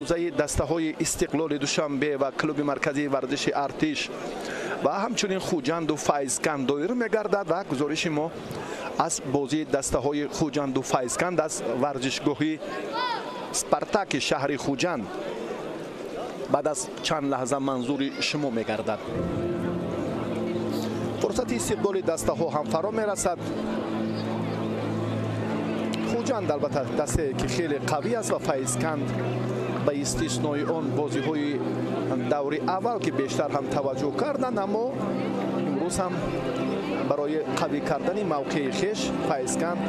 Дастаҳои Истиқлоли Душанбе ва клуби марказии варзиши Артиш ва ҳамчунин Хуҷанду Файзканд доир мегардад ва гузориши мо аз бозии дастаҳои Хуҷанду Файзканд аз варзишгоҳи Спартаки шаҳри Хуҷанд баъд аз чанд лаҳза манзури шумо мегардад. Фурсати истиқболи дастаҳо ҳам фаро мерасад. Хуҷанд албатта дастае ки хеле қавӣ аст ва Файзканд ба истиснои он бозиҳои даври аввал ки бештар ҳам таваҷҷӯҳ карданд, аммо имрӯз ҳам барои қавӣ кардани мавқеи хеш Файзканд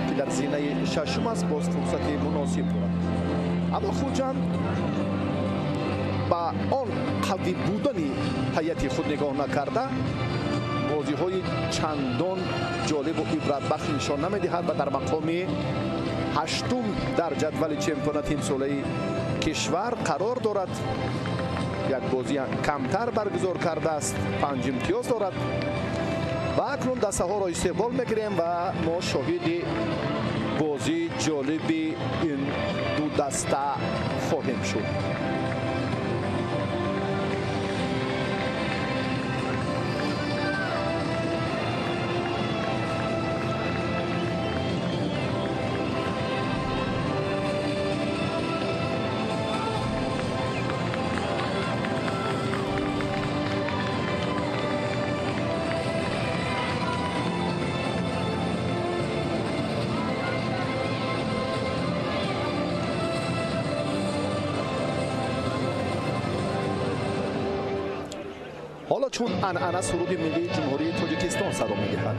ки дар зинаи шашум аст боз фурсати муносиб дорад. Аммо Хуҷанд ба он қавӣ будани ҳайати худ нигоҳ накарда бозиҳои чандон ҷолибу ибратбахш нишон намедиҳад ва дар мақоми ҳаштум дар ҷадвали чемпионати имсолаи кишвар қарор дорад. Як бозӣ камтар баргузор кардааст, 5 имтиёз дорад ва акнун дастаҳоро истиқбол мекунем ва мо шоҳиди бозии ҷолиби ин ду даста хоҳем шуд. Ҳоло чун анъана суруди миллии Ҷумҳурии Тоҷикистон садо медиҳад.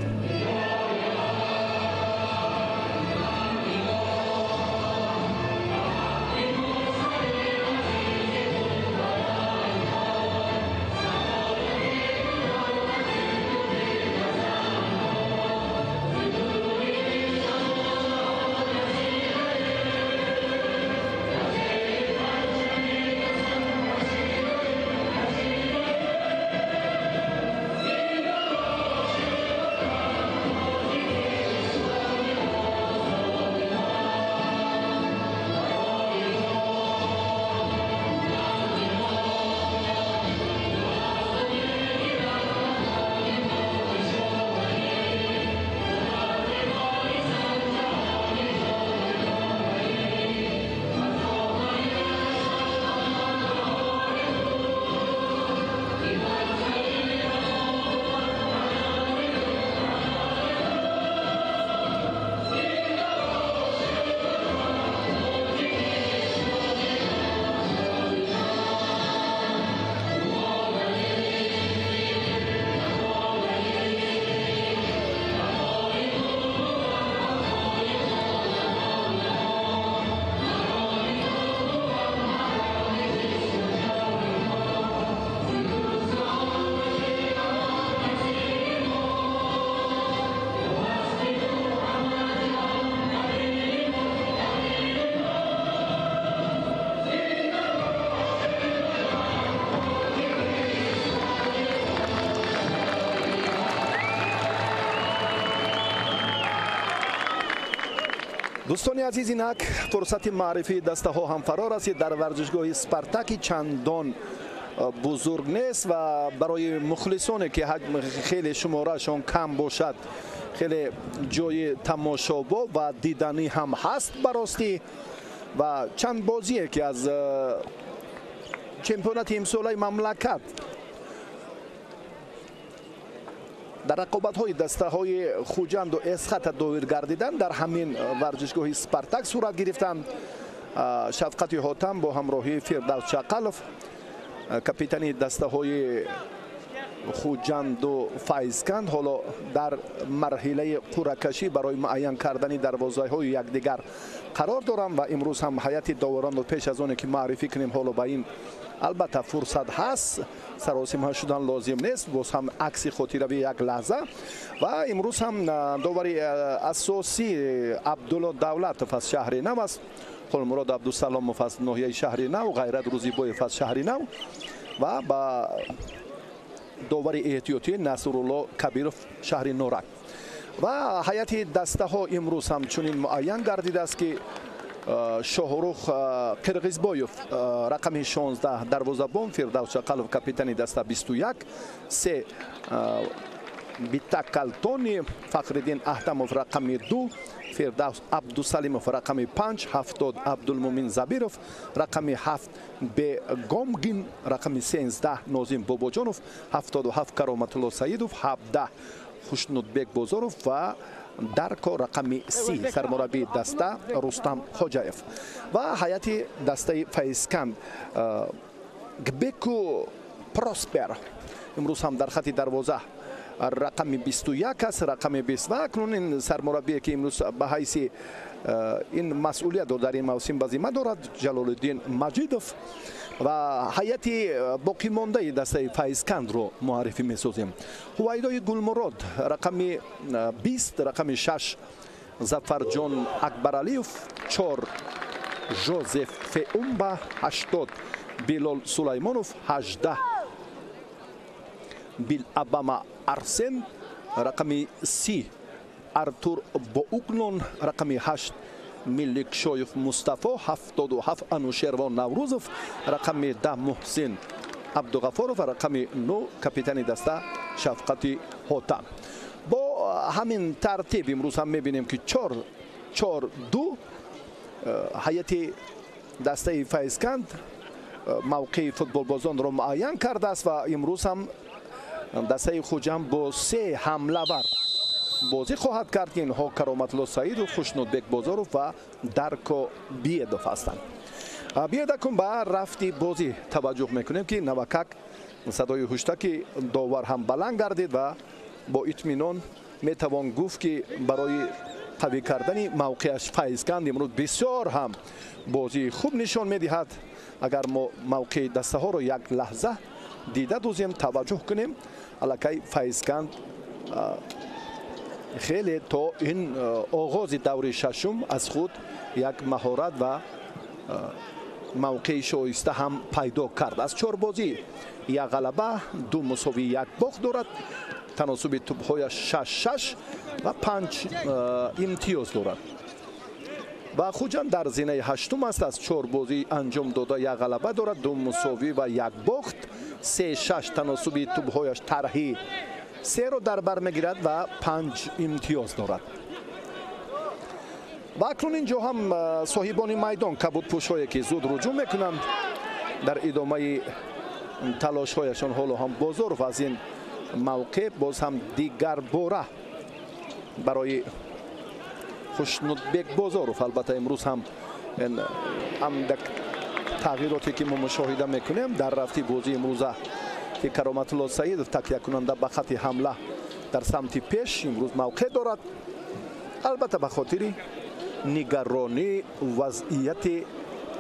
Дӯстони азиз, инак фурсати маърифии дастаҳо ҳам фаро расид. Дар варзишгоҳи Спартаки чандон бузург нест ва барои мухлисоне ки хеле шумораашон кам бошад, хеле ҷои тамошобоб ва диданӣ ҳам ҳаст баростӣ ва чанд бозие ки аз чемпионати имсолаи мамлакат дар рақобатҳои дастаҳои Хуҷанду Эсхата доир гардиданд, дар ҳамин варзишгоҳи Спартак сурат гирифтанд. Шафқати Ҳотам бо ҳамроҳии Фирдавс Чақалов, капитани дастаҳои Хуҷанду Файзканд, ҳоло дар марҳилаи қуръакашӣ барои муайян кардани дарвозаҳои якдигар қарор доранд ва имрӯз ҳам ҳайати доваронро пеш аз оне ки маърифӣ кунем, ҳоло ба ин албатта фурсат ҳаст, саросимҳа шудан лозим нест, боз ҳам акси хотиравӣ як лаҳза. Ва имрӯз ҳам довари асосӣ Абдулло Давлатов аз шаҳри Нав аст, Хулмурод Абдусаломов аз ноҳияи шаҳри Нав, Ғайрат Рӯзибоев аз шаҳри Нав ва ба довари эҳтиётӣ Насрулло Кабиров шаҳри Норак. Ва ҳайати дастаҳо имрӯз ҳам чунин муайян гардидааст ки Шоҳрух Қирғизбоев рақами 16 дарвозабон, Фирдавс Чақалов капитани даста 21, се Битакалтони, Фахриддин Аҳтамов рақами 2, Фирдавс Абдусалимов рақами 5, 70 Абдулмумин Забиров рақами 7, Бегомгин рақами 13, Нозим Бобоҷонов 77, Кароматулло Саидов 17, Хушнудбек Бозоров ва Дарко рақами 30, сармураббии даста Рустам Хоҷаев. Ва ҳайати дастаи Файзканд Гбеку Проспер имрӯз ҳам дар хати дарвоза рақами 21 аст, рақами 20. Ва акнун ин сармураббие ки имрӯз ба ҳайси ин масъулиятро дар ин мавсим ба зимма дорад, Ҷалолиддин Маҷидов. Ва ҳайати боқимондаи дастаи Файзкандро муаррифӣ месозем. Ҳувайдои Гулмурод рақами 20, рақами 6 Зафарҷон Акбаралиев, 4 Жозеф Феумба, 80 Билол Сулаймонов, 18 Бил Абама Арсен, рақами 30 Артур Боугнон, рақами 8 Милликшоев Мустафо, 77 Анушервон Наврузов, рақами 10 Муҳсин Абдуғафоров ва рақами 9 капитани даста Шафқати Ҳотам. Бо ҳамин тартиб имрӯз ҳам мебинем ки 4-4-2 ҳайати дастаи Файзканд мавқеи футболбозонро муайян кардааст ва имрӯз ҳам дастаи Хуҷанд бо се ҳамлавар бозӣ хоҳад кард, ки инҳо Кароматулло Саидов, Хушнудбек Бозоров ва Дарко Биедов ҳастанд. Биёед акун ба рафти бозӣ таваҷҷӯҳ мекунем, ки навакак садои ҳуштаки довар ҳам баланд гардид ва бо итминон метавон гуфт, ки барои қавӣ кардани мавқеаш Файзканд имрӯз бисёр ҳам бозии хуб нишон медиҳад. Агар мо мавқеи дастаҳоро як лаҳза дида дузем, таваҷҷӯҳ кунем, аллакай Файзканд хеле то ин оғози даври шашум аз худ як маҳорат ва мавқеи шоиста ҳам пайдо кард. Аз чор бозӣ як ғалаба, ду мусовӣ, як бохт дорад. Таносуби тӯбҳояш 6-6 ва 5 имтиёз дорад. Ва Хуҷанд дар зинаи ҳаштум аст, аз чор бозӣ анҷом дода як ғалаба дорад, ду мусовӣ ва як бохт. 3-6 таносуби тӯбҳояш тарҳи серо дар бар мегирад ва 5 имтиёз дорад. Ва акнун инҷо ҳам соҳибони майдон кабудпӯшҳое ки зуд руҷӯъ мекунанд дар идомаи талошҳояшон. Ҳоло ҳам Бозоров аз ин мавқеъ боз ҳам дигарбора барои Хушнудбек Бозоров, албатта имрӯз ҳам андак тағйироте ки мо мушоҳида мекунем дар рафти бозии имрӯза, ки Кароматулло Саидов такякунанда ба хати ҳамла дар самти пеш имрӯз мавқеъ дорад, албатта ба хотири нигаронии вазъияти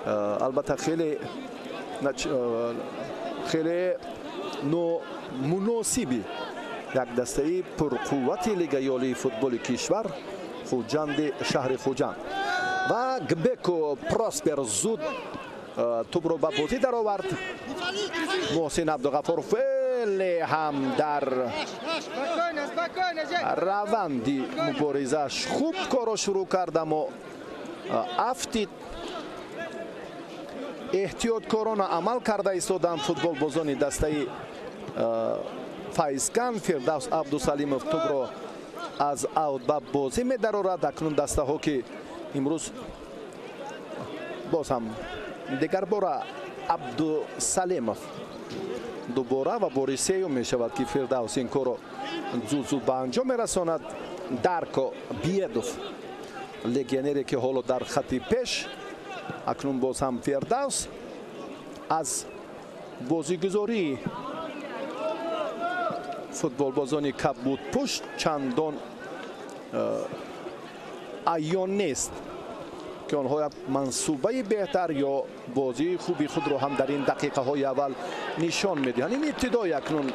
албатта хеле хеле номуносиби як дастаи пурқуввати лигаи олии футболи кишвар Хуҷанди шаҳри Хуҷанд. Ва Гбеко Проспер зуд тӯбро ба бозӣ даровард. Муҳсин Абдуғафоров хеле ҳам дар раванди муборизааш хуб корро шурӯъ кард, аммо афтид. Эҳтиёткорона амал карда истоданд футболбозони дастаи Файзканд. Фирдавс Абдусалимов тӯбро аз аут ба бозӣ медарорад. Акнун дастаҳо ки имрӯз боз ҳам дигарбора Абдусалимов дубора ва бори сеюм мешавад, ки Фирдавс ин корро зуд-зуд ба анҷом мерасонад. Дарко Биедов, легионере ки ҳоло дар хати пеш, акнун боз ҳам Фирдавс аз бозигузории футболбозони кабудпушт чандон аён нест, ки онҳо як мансубаи беҳтар ё бозии хуби худро ҳам дар ин дақиқаҳои аввал нишон медиҳанд. Ин ибтидои акнун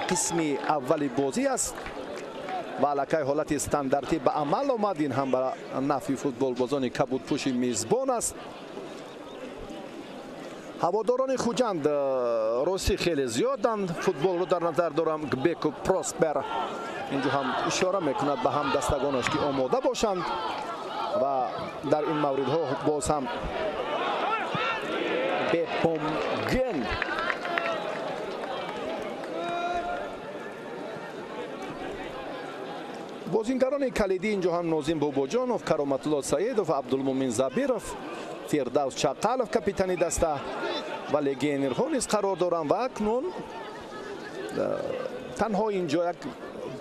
қисми аввали бозӣ аст ва аллакай ҳолати стандартӣ ба амал омад. Ин ҳам ба нафъи футболбозони кабудпӯши мизбон аст. Ҳаводорони Хуҷанд ростӣ хеле зиёданд. Футболро дар назар дорам. Гбеко Проспер инҷо ҳам ишора мекунад ба ҳам дастагонаш, ки омода бошанд. Ва дар ин мавридҳо боз ҳам Бепомген бозингарони калидӣ инҷо ҳам Нозим Бобоҷонов, Кароматулло Саидов, Абдулмумин Забиров, Фирдавс Чақалов капитани даста ва легионерҳо низ қарор доранд. Ва акнун танҳо инҷо як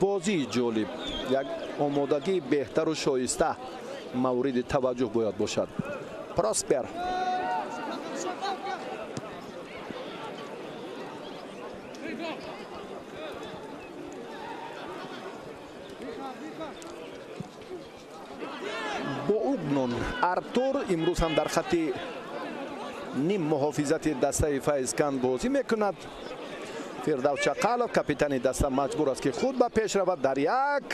бозии ҷолиб, як омодагии беҳтару шоиста мавриди таваҷҷӯҳ бояд бошад. Проспер Боугнон Артур имрӯз ҳам дар хатти ним муҳофизати дастаи Файзканд бозӣ мекунад. Фирдавс Чақалов капитани даста маҷбур аст, ки худ ба пеш равад. Дар як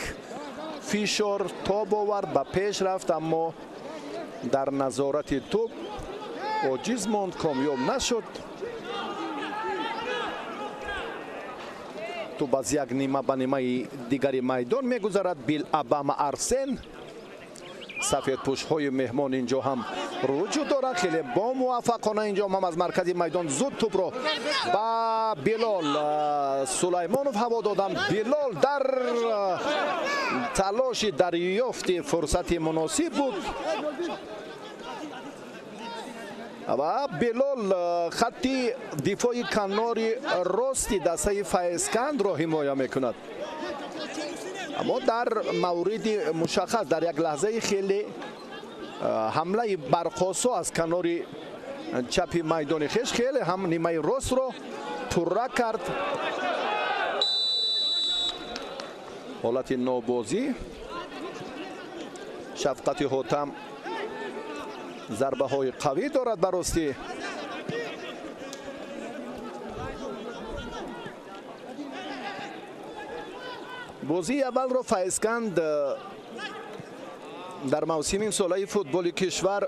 фишор тоб овард, ба пеш рафт, аммо дар назорати тӯб оҷиз монд, комёб нашуд. Тӯб аз як нима ба нимаи дигари майдон мегузарад. Бил Абама Арсен, сафедпӯшҳои меҳмон инҷо ҳам руҷӯ доранд, хеле бомуваффақона инҷо ҳам аз маркази майдон зуд тӯбро ба Билол Сулаймонов ҳаво доданд. Билол дар талоши дарёфти фурсати муносиб буд ва Билол хатти дифои канори рости дастаи Файзкандро ҳимоя мекунад. Аммо дар мавриди мушаххас дар як лаҳзаи хеле ҳамлаи барқосо аз канори чапи майдони хеш хеле ҳам нимаи ростро пурра кард. Ҳолати нобозӣ, Шафқати Ҳотам зарбаҳои қавӣ дорад ба ростӣ. Бозии аввалро Файзканд дар мавсими имсолаи футболи кишвар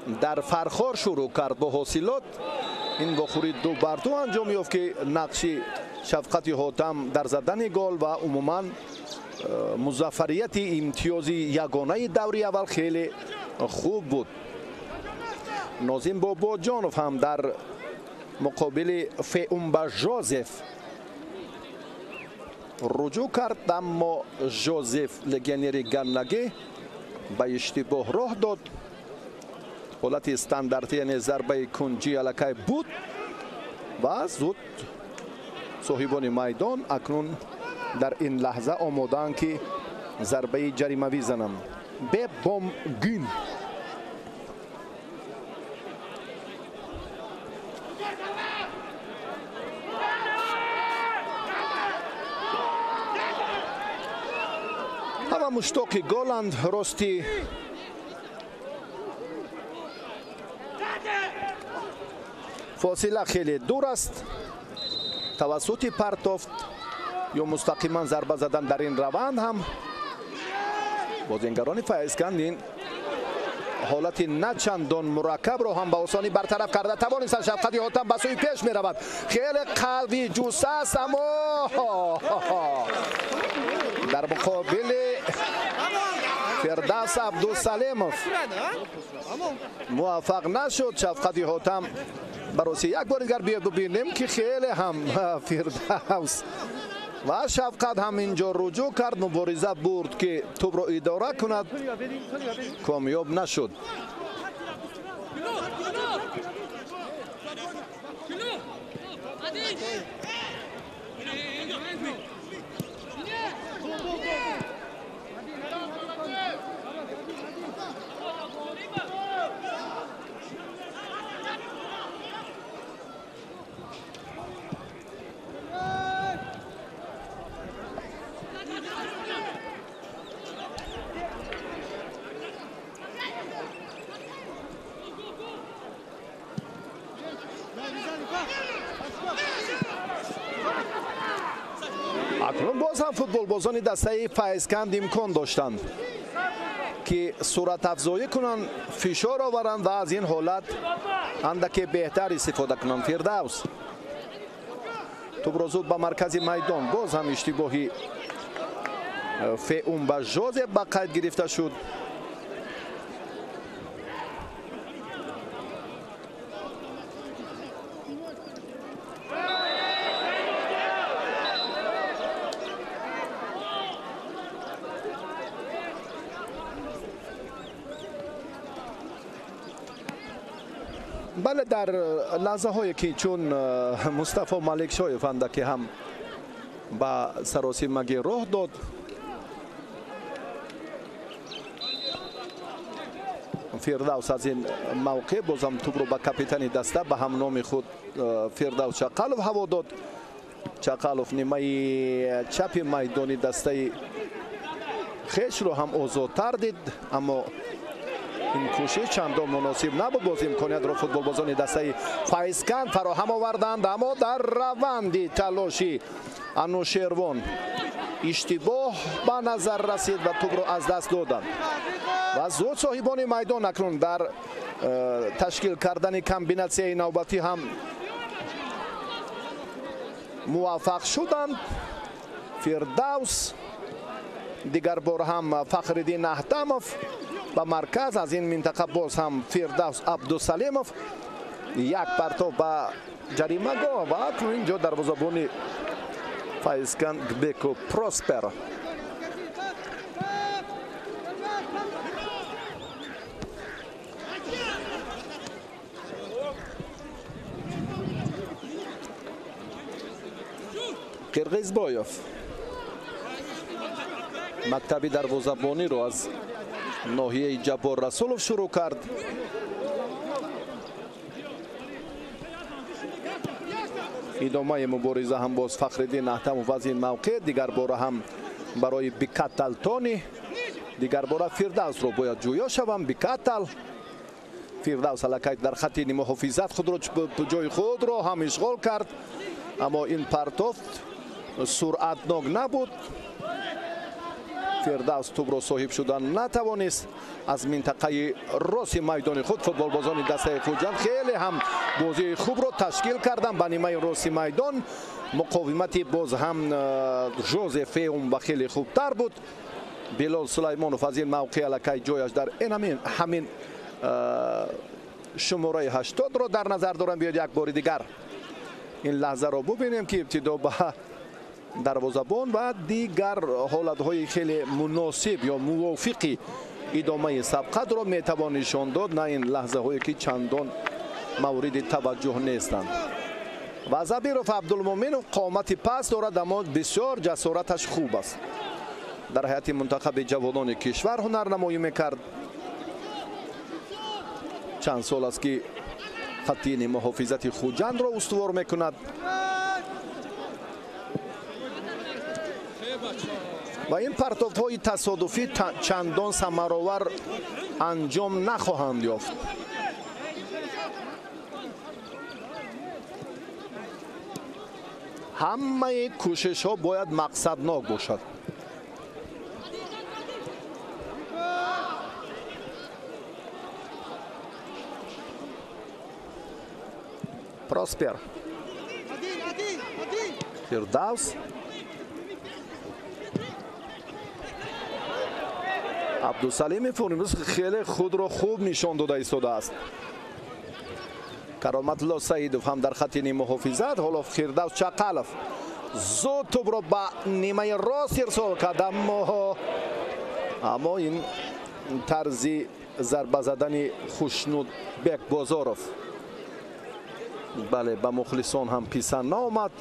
дар Фархор шурӯъ кард бо ҳосилот. Ин вохӯрӣ 2-2 анҷом ёфт, ки нақши Шафқати Ҳотам дар задани гол ва умуман музаффарияти имтиёзи ягонаи даври аввал хеле хуб буд. Нозим Бобоҷонов ҳам дар муқобили Феумба Жозеф руҷӯъ кард, аммо Жозеф легионери ганнагӣ ба иштибоҳ роҳ дод. Ҳолати стандартӣ, яъне зарбаи кунҷӣ аллакай буд ва зуд соҳибони майдон акнун дар ин лаҳза омодаанд, ки зарбаи ҷаримавӣ зананд. Бебомгин ҳама муштоқи голанд. Рости фосила хеле дур аст. Тавассути партофт ё мустақиман зарба задан дар ин раванд ҳам бозингарони Файзканд ин ҳолати начандон мураккабро ҳам ба осонӣ бартараф карда тавонистанд. Шафқати Ҳотам ба сӯи пеш меравад, хеле қалби ҷуса аст, аммо дар муқобили Фирдавс Абдусалимов муваффақ нашуд. Шафқати Ҳотам бароси як бори дигар биёед бибинем, ки хеле ҳам Фирдавс ва Шафқат ҳам инҷо руҷӯъ кард, мубориза бурд, ки тӯбро идора кунад, комёб нашуд. Акнун боз ҳам футболбозони дастаи Файзканд имкон доштанд, ки суратафзоӣ кунанд, фишор оваранд ва аз ин ҳолат андаке беҳтар истифода кунанд. Фирдавс тӯбро зуд ба маркази майдон, боз ҳам иштибоҳи Феумба Жозеф ба қайд гирифта шуд. Бале, дар лаҳзаҳое ки чун Мустафо Маликшоев андаке ҳам ба саросимагӣ роҳ дод, Фирдавс аз ин мавқеъ бозам тӯбро ба капитани даста ба ҳамноми худ Фирдавс Чақалов ҳаво дод. Чақалов нимаи чапи майдони дастаи хешро ҳам озодтар дид, аммо ин кӯшиш чандон муносиб набуд. Боз имкониятро футболбозони дастаи Файзканд фароҳам оварданд, аммо дар раванди талоши Анушервон иштибоҳ ба назар расид ва тӯбро аз даст доданд. Ва зуд соҳибони майдон акнун дар ташкил кардани комбинатсияи навбатӣ ҳам муваффақ шуданд. Фирдавс, дигар бор ҳам Фахриддин Аҳтамов ба марказ, аз ин минтақа боз ҳам Фирдавс Абдусалимов, як партов ба ҷаримагоҳ ва акнун инҷо дарвозабони Файзканд Гбеко Проспер. Қирғизбоев мактаби дарвозабониро аз ноҳияи Ҷаббор Расулов шурӯъ кард. Идомаи мубориза ҳам боз Фахриддин Аҳтамов аз ин мавқеъ, дигар бора ҳам барои Бикатал Тони, дигар бора Фирдавсро бояд ҷӯё шавам. Бикатал Фирдавс аллакай дар хати муҳофизат худро ҷои худро ҳам ишғол кард, аммо ин партофт суръатнок набуд. Фирдавс тӯбро соҳиб шудан натавонист. Аз минтақаи рости майдони худ футболбозони дастаи Хуҷанд хеле ҳам бозии хубро ташкил карданд. Ба нимаи рости майдон муқовимати боз ҳам Жозе Феум ба хеле хубтар буд. Билол Сулаймонов аз ин мавқеъ аллакай ҷояш дар ин ҳамин шумораи 80-ро дар назар дорам. Биёед як бори дигар ин лаҳзаро бубинем, ки ибтидо ба дарвозабон ва дигар ҳолатҳои хеле муносиб ё мувофиқи идомаи сабқатро метавон нишон дод, на ин лаҳзаҳое ки чандон мавриди таваҷҷӯҳ нестанд. Ва Забиров Абдулмуминов қомати паст дорад, аммо бисёр ҷасораташ хуб аст. Дар ҳайати мунтахаби ҷавонони кишвар ҳунарнамоӣ мекард. Чанд сол аст ки хаттини муҳофизати Хуҷандро устувор мекунад. Ва ин партофтҳои тасодуфӣ чандон самаровар анҷом нахоҳанд ёфт. Ҳамаи кӯшишҳо бояд мақсаднок бошад. Проспер. Фирдавс. Абдусалимов имрӯз хеле худро хуб нишон дода истодааст. Кароматулло Саидов ҳам дар хати ниммуҳофизат. Ҳоло Фирдавс Чақалов зуд тӯбро ба нимаи рост ирсол кард, аммо ин тарзи зарба задани Хушнудбек Бозоров бале ба мухлисон ҳам писанд наомад.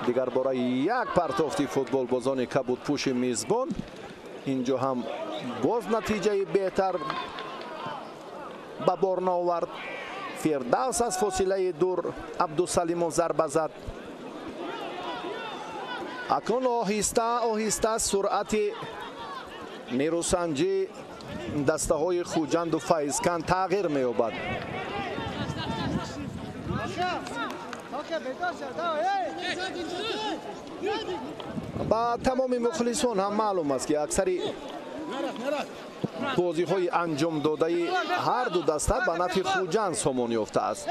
Дигар бора як партофти футболбозони кабудпӯши мизбон. Инҷо ҳам боз натиҷаи беҳтар ба бор наовард. Фирдавс аз фосилаи дур Абдусалимов зарба зад. Акнун оҳиста оҳиста суръати нерӯсанҷии дастаҳои Хуҷанду Файзканд тағйир меёбад. Ба тамоми мухлисон ҳам маълум аст, ки аксари бозиҳои анҷомдодаи ҳар ду даста ба нафъи Хуҷанд сомон ёфтааст.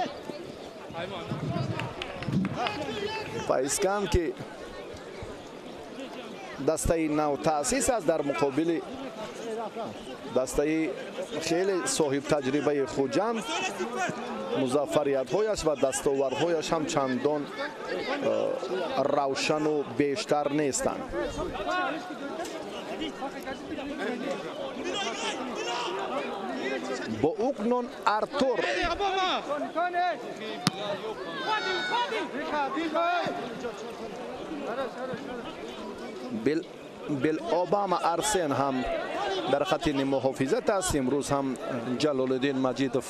Файзканд, ки дастаи навтаъсис аст, дар муқобили дастаи хеле соҳибтаҷрибаи Хуҷанд музаффариятҳояш ва дастовардҳояш ҳам чандон равшану бештар нестанд. Боукнон Артур. Бил Обама Арсен ҳам дар хати муҳофизат аст. Имрӯз ҳам Ҷалолиддин Маҷидов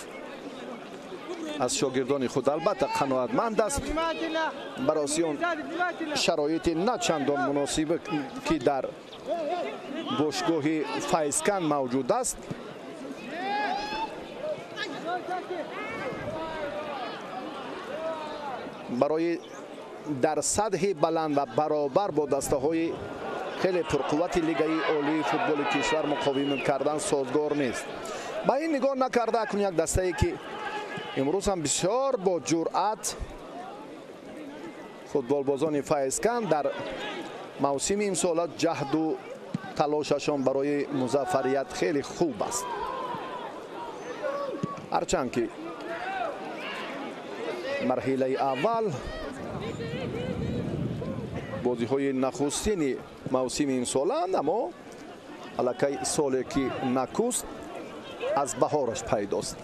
аз шогирдони худ албатта қаноатманд аст. Барои он шароити на чандон муносибе ки дар бошгоҳи Файзканд мавҷуд аст. Барои дар сатҳи баланд ва баробар бо дастаҳои хеле пурқуввати лигаи олии футболи кишвар муқовимат кардан созгор нест. Ба ин нигоҳ накарда акнун як дастае ки имрӯз ҳам бисёр бо ҷуръат футболбозони Файзканд дар мавсими имсола ҷаҳду талошашон барои музаффарият хеле хуб аст. Ҳарчанд ки марҳилаи аввал бозиҳои нахустини мавсими имсолаанд, аммо аллакай соле ки накуст аз баҳораш пайдост.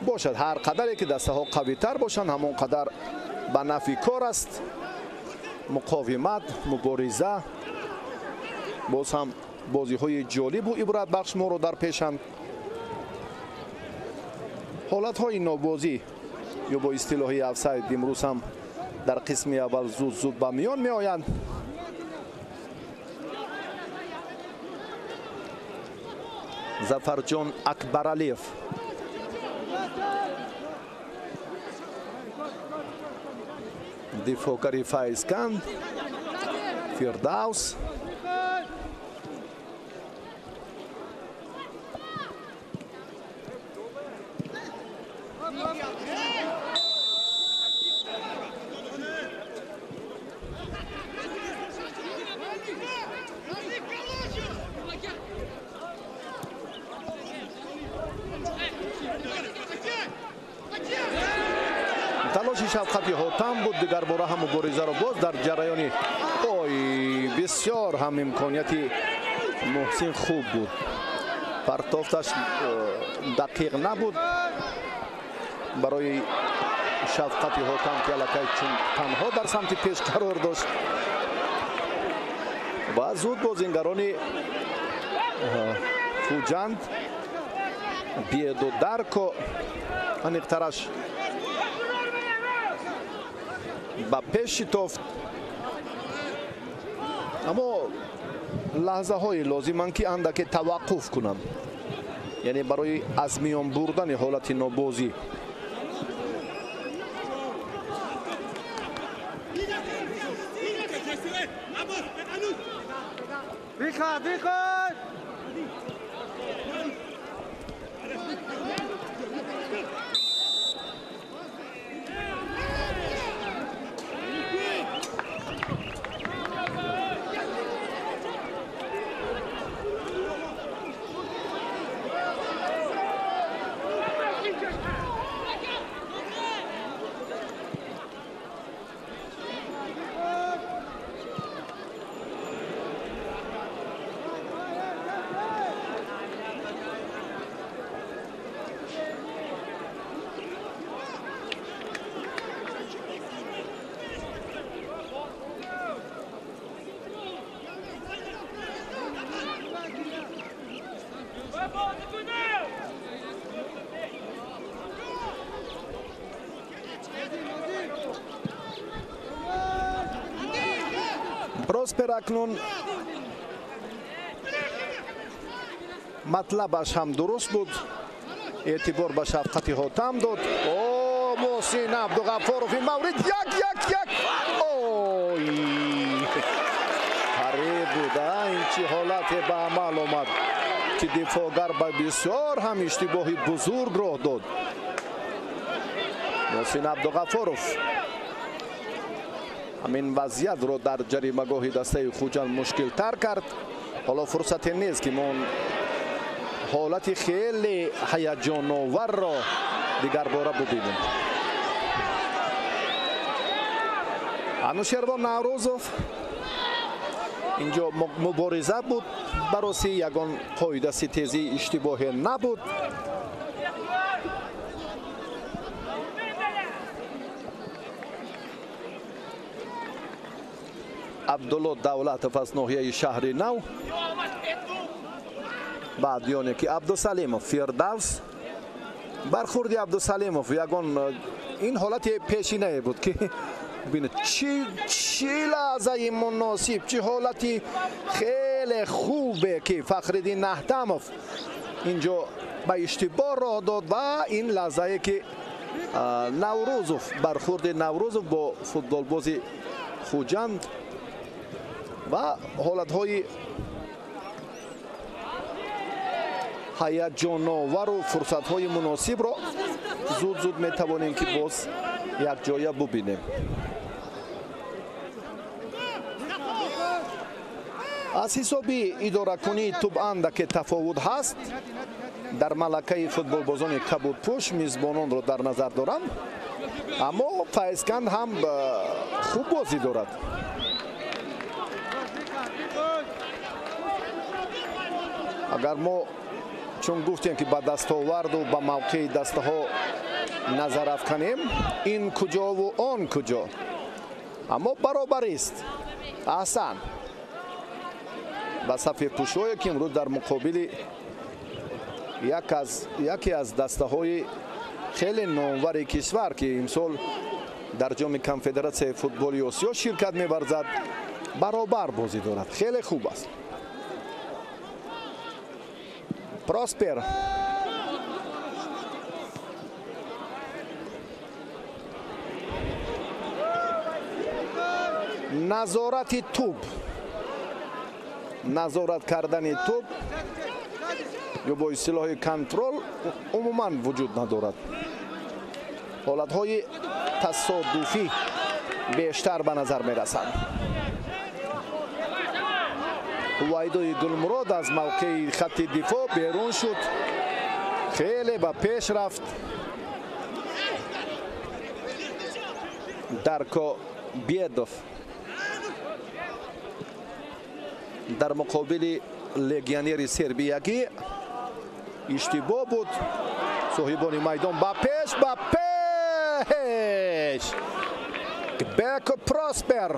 Бошад, ҳар қадаре ки дастаҳо қавитар бошанд, ҳамон қадар ба нафъи кор аст. Муқовимат, мубориза, боз ҳам бозиҳои ҷолибу ибратбахш моро дар пешанд. Ҳолатҳои нобозӣ ё бо истилоҳи офсайд имрӯз ҳам дар қисми аввал зуд-зуд ба миён меоянд. Зафарҷон Акбаралиев дифоъгари Файзканд, Фирдавс. Талоши Шавқати Ҳотам буд, дигарбора ҳам муборизаро боз дар ҷараёни ой бисёр ҳам имконияти Муҳсин хуб буд. Партофташ дақиқ набуд барои Шавқати Ҳотам ки аллакай чун танҳо дар самти пеш қарор дошт ва зуд бозингарони Хуҷанд Беду Дарко аниқтараш ба пеш шитофт, аммо лаҳзаҳое лозиманд ки андаке таваққуф кунанд, яъне барои аз миён бурдани ҳолати нобозӣ. Проспер акнун матлабаш ҳам дуруст буд, эътибор ба Шавқати Ҳотам дод. О, Муҳсин Абдуғаффоров ин маврид як як як, ой қариб буд. Ин чӣ ҳолате ба амал омад ки дифоъгар ба бисёр ҳам иштибоҳи бузург роҳ дод. Муҳсин Абдуғаффоров ҳамин вазъиятро дар ҷаримагоҳи дастаи Хуҷанд мушкилтар кард. Ҳоло фурсате нест ки мо ҳолати хеле ҳаяҷоноварро дигарбора бубинем. Анушервон Наврӯзов инҷо мубориза буд. Бароси ягон қоида ситезии иштибоҳе набуд. Абдулло Давлатов аз ноҳияи шаҳри Нав, баъд ёне ки Абдусалимов Фирдавс. Бархурди Абдусалимов ягон ин ҳолати пешинае буд ки бинед чӣ лаҳзаи муносиб, чӣ ҳолати хеле хубе ки Фахриддин Аҳтамов инҷо ба иштибоҳ роҳ дод ва ин лаҳзае ки Наврӯзов, бархурди Наврӯзов бо футболбози Хуҷанд ва ҳолатҳои ҳаяҷоновару фурсатҳои муносибро зуд-зуд метавонем ки боз якҷоя бубинем. Аз ҳисоби идоракунии тӯб андаке тафовут ҳаст. Дар малакаи футболбозони кабудпӯш мизбононро дар назар дорам, аммо Файзканд ҳам хуб бозӣ дорад. Агар мо чун гуфтем ки ба дастоварду ба мавқеи дастаҳо назар афканем, ин куҷову он куҷо, аммо баробарист. Аҳсан ба сафедпӯшҳое ки имрӯз дар муқобили яке аз дастаҳои хеле номвари кишвар ки имсол дар ҷоми конфедератсияи футболи Осиё ширкат меварзад баробар бозӣ дорад. Хеле хуб аст. Проспер назорати тӯб, назорат кардани тӯб ё бо истилоҳи контрол умуман вуҷуд надорад. Ҳолатҳои тасодуфӣ бештар ба назар мерасанд. Ҳувайдои Гулмурод аз мавқеи хатти дифоъ берун шуд, хеле ба пеш рафт. Дарко Бедов дар муқобили легионери сербиягӣ иштибоҳ буд. Соҳибони майдон ба пеш, ба пеш. Беко Проспер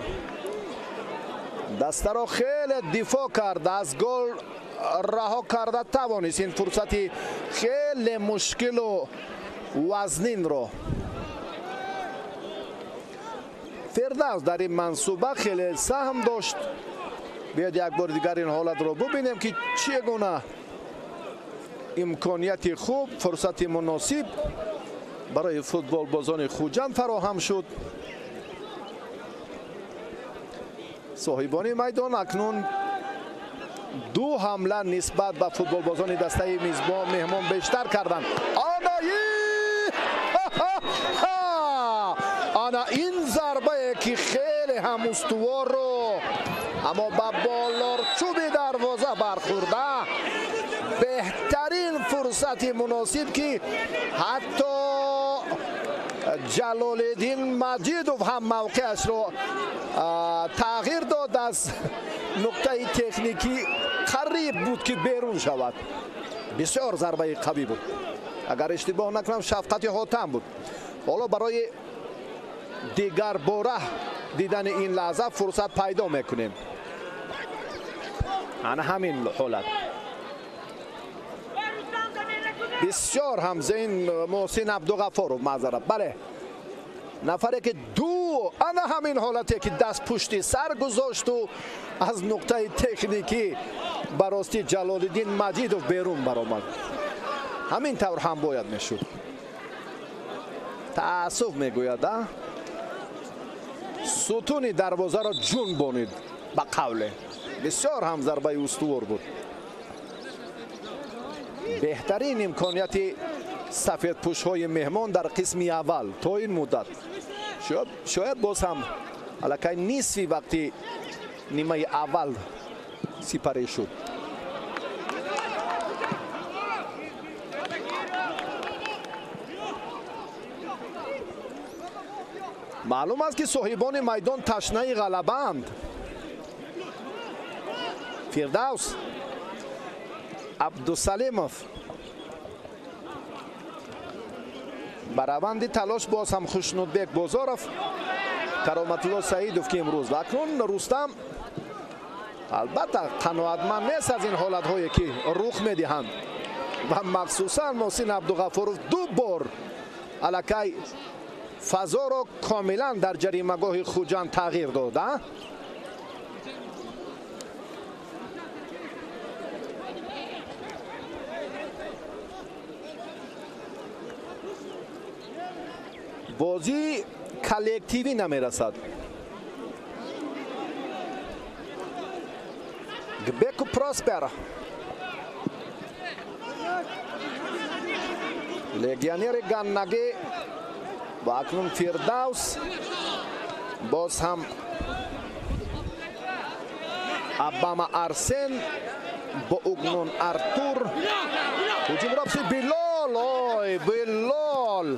дастаро хеле дифоъ кард, аз гол раҳо карда тавонист ин фурсати хеле мушкилу вазнинро. Фирдавс дар ин мансуба хеле саҳм дошт. Биёед як бори дигар ин ҳолатро бубинем ки чӣ гуна имконияти хуб, фурсати муносиб барои футболбозони Хуҷанд фароҳам шуд. Соҳибони майдон акнун ду ҳамла нисбат ба футболбозони дастаи мизбон меҳмон бештар карданд. Ана ин зарбае ки хеле ҳам устуворро, аммо ба болорчӯби дарвоза бархӯрда, беҳтарин фурсати муносиб ки ҳатто Ҷалолиддин Маҷидов ҳам мавқеашро тағйир дод. Аз нуқтаи техникӣ қариб буд ки берун шавад. Бисёр зарбаи қавӣ буд. Агар иштибоҳ накунам, Шафқати Ҳотам буд. Ҳоло барои дигарбора дидани ин лаҳза фурсат пайдо мекунем. Ана ҳамин ҳолат. Бисёр ҳам зеин Муҳсин Абдуғафоров, маъзарат. Бале, нафаре ки ду ана ҳамин ҳолате ки даст пушти сар гузошту аз нуқтаи техникӣ ба ростӣ Ҷалолиддин Маҷидов берун баромад. Ҳамин тавр ҳам бояд мешуд. Таассуф мегӯяд, а сутуни дарвозаро ҷунбонид ба қавле. Бисёр ҳам зарбаи устувор буд. Беҳтарин имконияти сафедпӯшҳои меҳмон дар қисми аввал то ин муддат. Шояд боз ҳам аллакай нисфи вақти нимаи аввал сипарӣ шуд. Маълум аст ки соҳибони майдон ташнаи ғалабаанд. Фирдавс Абдусалимов ба раванди талош боз ҳам Хушнудбек Бозоров, Кароматулло Саидов, ки имрӯз ва акнун Рустам албатта қаноатманд нест аз ин ҳолатҳое ки рух медиҳанд ва махсусан Муҳсин Абдуғафуров ду бор аллакай фазоро комилан дар ҷаримагоҳи Хуҷанд тағйир дод. Бозии коллективӣ намерасад. Гбеку Проспер, легионери ганнагӣ ва акнун Фирдавс, боз ҳам Абама Арсен бо Угнон Артур. Ҳуҷумро Билол, ой Билол,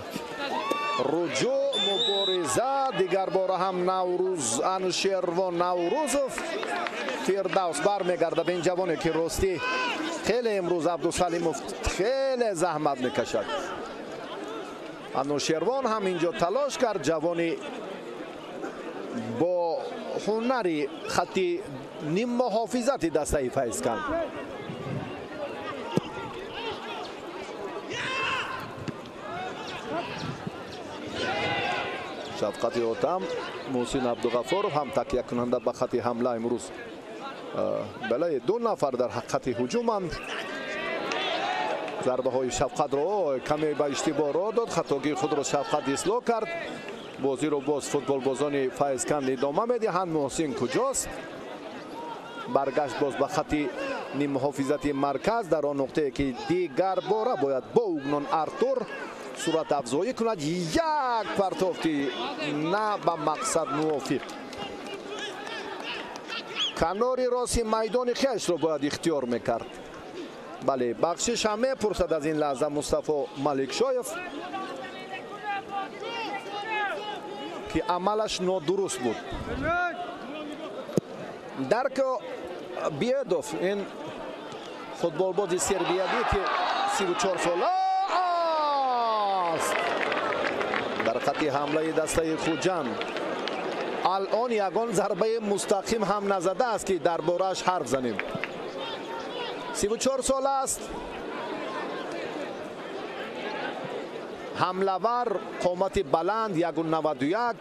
руҷӯъ, мубориза, дигар бора ҳам Наврӯз, Анушервон Наврӯзов. Фирдавс бармегардад, ин ҷавоне ки ростӣ хеле имрӯз Абдусалимов хеле заҳмат мекашад. Анушервон ҳам инҷо талош кард, ҷавони бо ҳунари хатти ниммуҳофизати дастаи Файзканд. Шафқати Отам, Муҳсин Абдуғафуров ҳам такякунанда ба хатти ҳамла имрӯз бале ду нафар дар хатти ҳуҷуманд. Зарбаҳои Шафқатро каме ба иштибоҳ роҳ дод, хатогии худро Шафқат ислоҳ кард. Бозиро боз футболбозони Файзканд идома медиҳанд. Муҳсин куҷост? Баргашт боз ба хатти ниммуҳофизати марказ, дар он нуқтае ки дигар бора бояд бо Угнон Артур сурат афзоӣ кунад. Як партофти на ба мақсад мувофиқ. Канори рости майдони хешро бояд ихтиёр мекард. Бале, бахшиш ҳам мепурсад аз ин лаҳза Мустафо Маликшоев, ки амалаш нодуруст буд. Дарко Биедов, ин футболбози сербиявӣ, ки 34 сола аст, дар хатти ҳамлаи дастаи Хуҷанд алон ягон зарбаи мустақим ҳам назадааст, ки дар борааш ҳарф занем. 34 сола аст, ҳамлавар, қомати баланд, 1,91.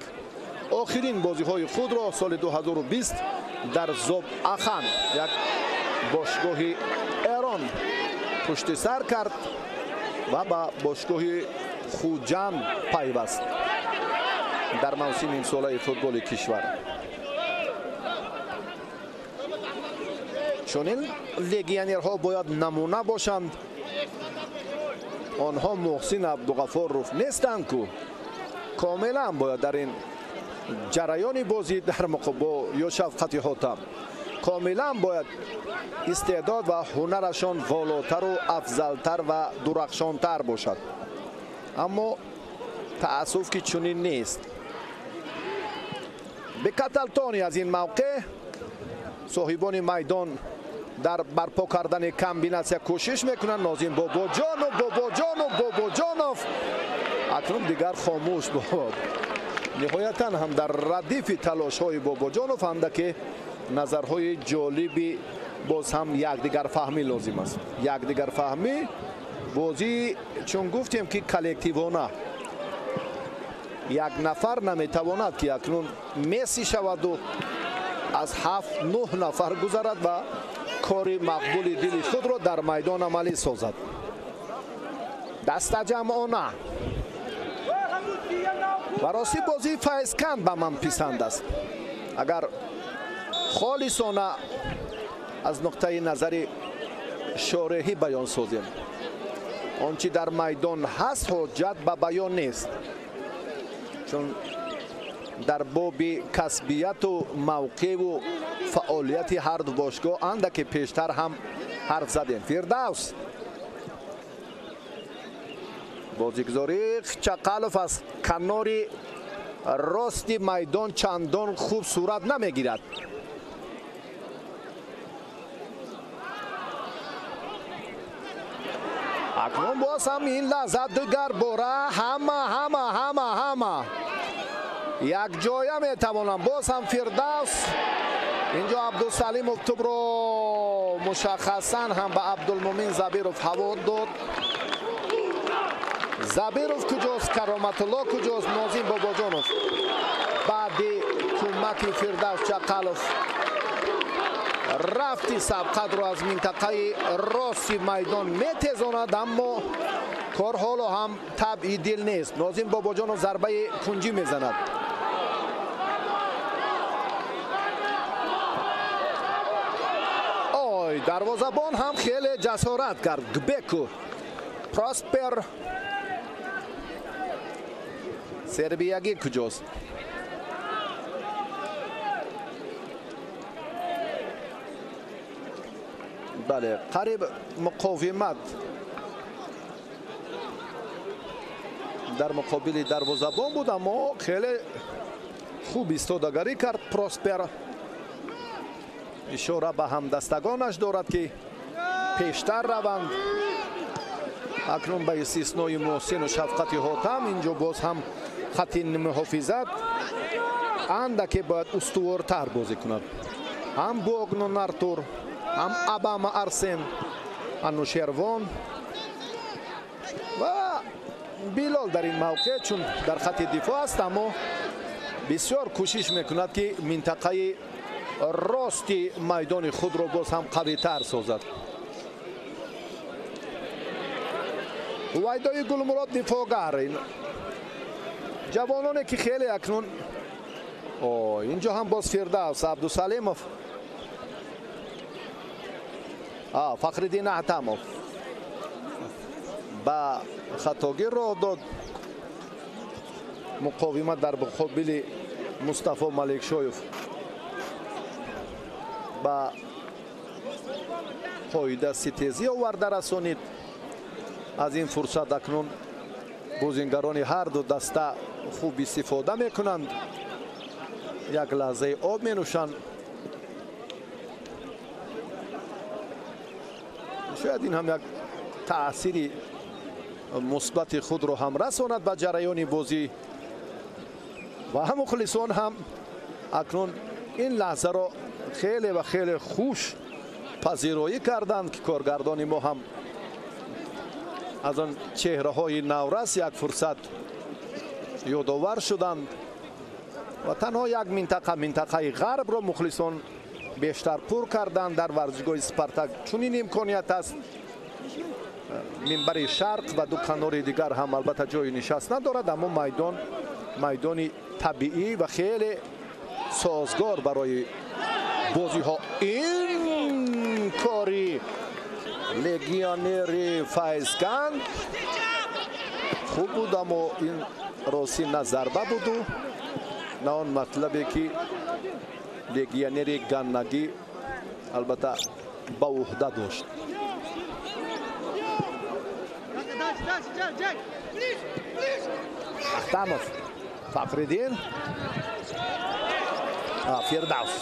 Охирин бозиҳои худро соли 2020 дар Зоб Ахан, як бошгоҳи Эрон, пушти сар кард ва ба бошгоҳи Хуҷанд пайваст дар мавсими имсолаи футболи кишвар. Чунин легионерҳо бояд намуна бошанд. Онҳо Муҳсин Абдуғафуров нестанд, ку комилан бояд дар ин ҷараёни бозӣ дар муқобил ё Шафқати Ҳотам комилан бояд истеъдод ва ҳунарашон волотару афзалтар ва дурахшонтар бошад. Аммо таассуф, ки чунин нест. Бекаталтони аз ин мавқеъ соҳибони майдон дар барпо кардани комбинатсия кӯшиш мекунанд. Нозим Бобоҷонов, Бобоҷонов, Бобоҷонов акнун дигар хомӯш буд. Ниҳоятан ҳам дар радифи талошҳои Бобоҷонов андаке назарҳои ҷолиби боз ҳам якдигарфаҳмӣ лозим аст. Якдигарфаҳмӣ бозӣ, чун гуфтем ки коллективона, як нафар наметавонад ки акнун Месси шаваду аз 7-9 нафар гузарад ва кори мақбули дили худро дар майдон амалӣ созад. Дастаҷамъона ва ростӣ бозии Файзканд ба ман писанд аст. Агар холисона аз нуқтаи назари шореҳӣ баён созем, он чи дар майдон ҳаст ҳоҷат ба баён нест, чун дар боби касбияту мавқеъу фаъолияти ҳарду бошгоҳ андаке пештар ҳам ҳарф задем. Фирдавс, бозигузории Чақалов аз канори рости майдон чандон хуб сурат намегирад. Акнун боз ҳам ин лаҳза дигар бора ҳама ҳама ҳама ҳама якҷоя метавонанд. Боз ҳам Фирдавс инҷо Абдусалимов тӯбро мушаххасан ҳам ба Абдулмумин Забиров ҳаво дод. Забиров куҷост? Кароматулло куҷост? Нозим Бобоҷонов баъди кӯмаки Фирдавс Чақалов рафти сабқатро аз минтақаи рости майдон метезонад, аммо кор ҳоло ҳам табъи дил нест. Нозим Бобоҷонов зарбаи кунҷӣ мезанад. Ой, дарвозабон ҳам хеле ҷасорат кард. Гбеку Проспер сербиягӣ куҷост? Бале, қариб муқовимат дар муқобили дарвозабон буд, аммо хеле хуб истодагарӣ кард Проспер. Ишора ба ҳамдастагонаш дорад, ки пештар раванд. Акнун ба истиснои Муҳсину Шафқати Ҳотам инҷо боз ҳам хати муҳофизат андаке бояд устувортар бозӣ кунад. Ҳам Богнон Артур, ҳам Абама Арсен, Анушервон ва Билол дар ин мавқеъ чун дар хати дифоъ аст, аммо бисёр кӯшиш мекунад, ки минтақаи рости майдони худро боз ҳам қавитар созад. Ҳувайдои Гулмурод дифоъгар. Ҷавононе ки хеле акнун инҷо ҳам боз Фирдавс Абдусалимов, Фахриддин Аҳтамов ба хатогӣ роҳ дод. Муқовимат дар муқобили Мустафо Маликшоев ба қоида ситезӣ оварда расонид. Аз ин фурсат акнун бозингарони ҳар ду даста хуб истифода мекунанд. Як лаҳзаи об менӯшанд. Шояд ин ҳам як таъсири мусбати худро ҳам расонад ба ҷараёни бозӣ ва ҳам мухлисон ҳам акнун ин лаҳзаро хеле ва хеле хуш пазироӣ карданд, ки коргардони мо ҳам аз он чеҳраҳои наврас як фурсат ёдовар шуданд ва танҳо як минтақа, минтақаи ғарбро мухлисон бештар пур карданд. Дар варзишгоҳи Спартак чунин имконият аст. Минбари шарқ ва ду канори дигар ҳам албатта ҷои нишаст надорад, аммо майдон майдони табиӣ ва хеле созгор барои бозиҳо. Ин кори легионери Файзканд хуб буд, аммо ин рости на зарба буду на он матлабе, ки легионери ганнагӣ албатта ба уҳда дошт. Ахтамов, Фахриддин, Фирдавс,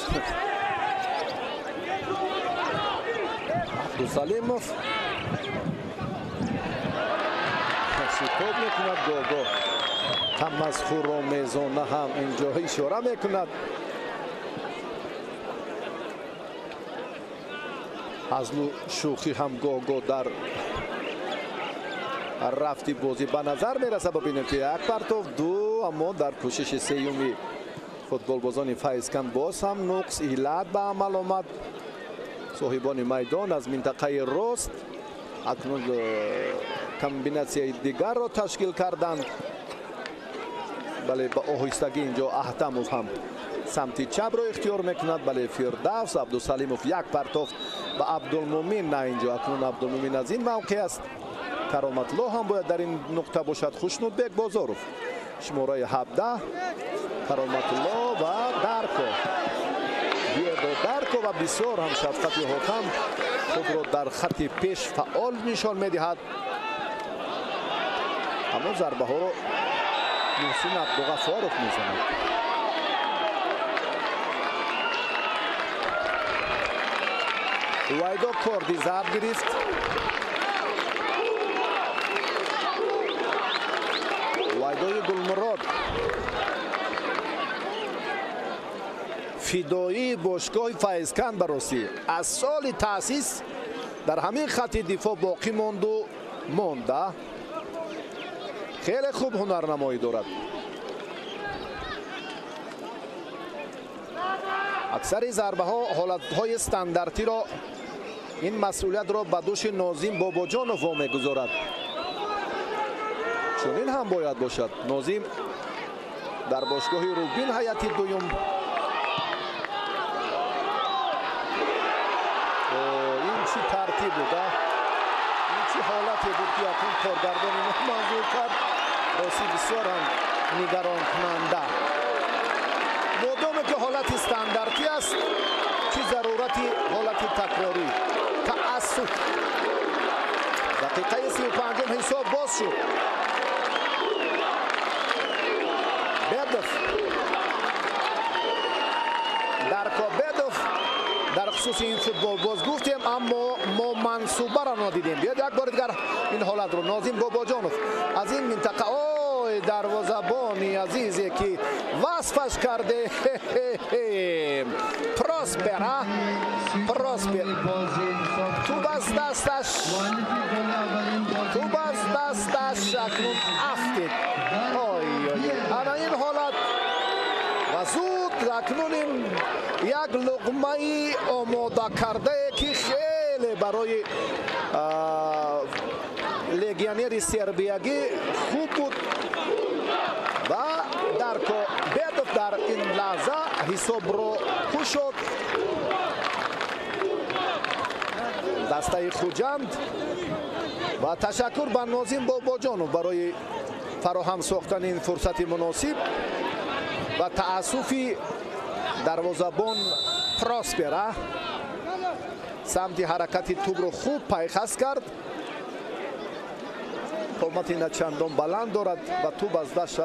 Абдусалимов шитоб мекунад, гого тамасхуромезона ҳам инҷо ишора мекунад. Ҳазлу шӯхӣ ҳам гого дар рафти бозӣ ба назар мерасад. Бибинем, ки як партов, ду, аммо дар кӯшиши сеюми футболбозони Файзканд боз ҳам нуқс иллат ба амал омад. Соҳибони майдон аз минтақаи рост акнун комбинатсияи дигарро ташкил карданд. Бале, ба оҳистагӣ инҷо Аҳтамов ҳам самти чапро ихтиёр мекунад. Бале, Фирдавс Абдусалимов як партофт ба Абдулмумин, на инҷо акнун Абдулмумин аз ин мавқеъ аст. Кароматло ҳам бояд дар ин нуқта бошад. Хушнудбек Бозоров, шумораи 17, Кароматло ва Дарко, Диего Дарко ва бисёр ҳам Шафқати Ҳотам худро дар хати пеш фаъол нишон медиҳад, аммо зарбаҳоро Муҳсин Абдуғафоров мезанад. Ҳувайдо корди зарб гирифт. Фидои Гулмурод, фидоии бошгоҳи Файзканд баросӣ аз соли таъсис дар ҳамин хатти дифоъ боқӣ монду монда. Хеле хуб ҳунарнамоӣ дорад. Аксари зарбаҳо ҳолатҳои стандартиро ин масъулиятро ба дӯши Нозим Бобоҷонов вомегузорад. Чунин ҳам бояд бошад. Нозим дар бошгоҳи Рубин ҳайати дуюм. Ин чӣ тартиб буд, ин чӣ ҳолате буд, ки акнун коргардони мо манзур кард. Рости бисёр ҳам нигаронкунанда. Модоме ки ҳолати стандартӣ аст, чӣ зарурати ҳолати такрорӣ? Таассуф. Дақиқаи 35 ҳисоб боз шуд. Бедов, Дарко Бедов дар хусуси ин футболбоз гуфтем, аммо мо мансубаро надидем. Биёд як бори дигар ин ҳолатро. Нозим Бобоҷонов аз ин минтақа, ой, дарвозабони азизе ки васфаш карде, Проспера, Проспер, туп аз дасташ, туп аз дасташ акнун афтид. Ой, ана ин ҳолат ва зуд акнун ин як луқмаи омода кардае, ки хеле барои легионери сербиягӣ хуб буд ва Дарко Бедов дар ин лаҳза ҳисобро кушод. Дастаи Хуҷанд ва ташаккур ба Нозим Бобоҷонов барои фароҳам сохтани ин фурсати муносиб ва таассуфи дарвозабон Проспера самти ҳаракати тӯбро хуб пайхаст кард. Қомати начандон баланд дорад ва тӯб аз даст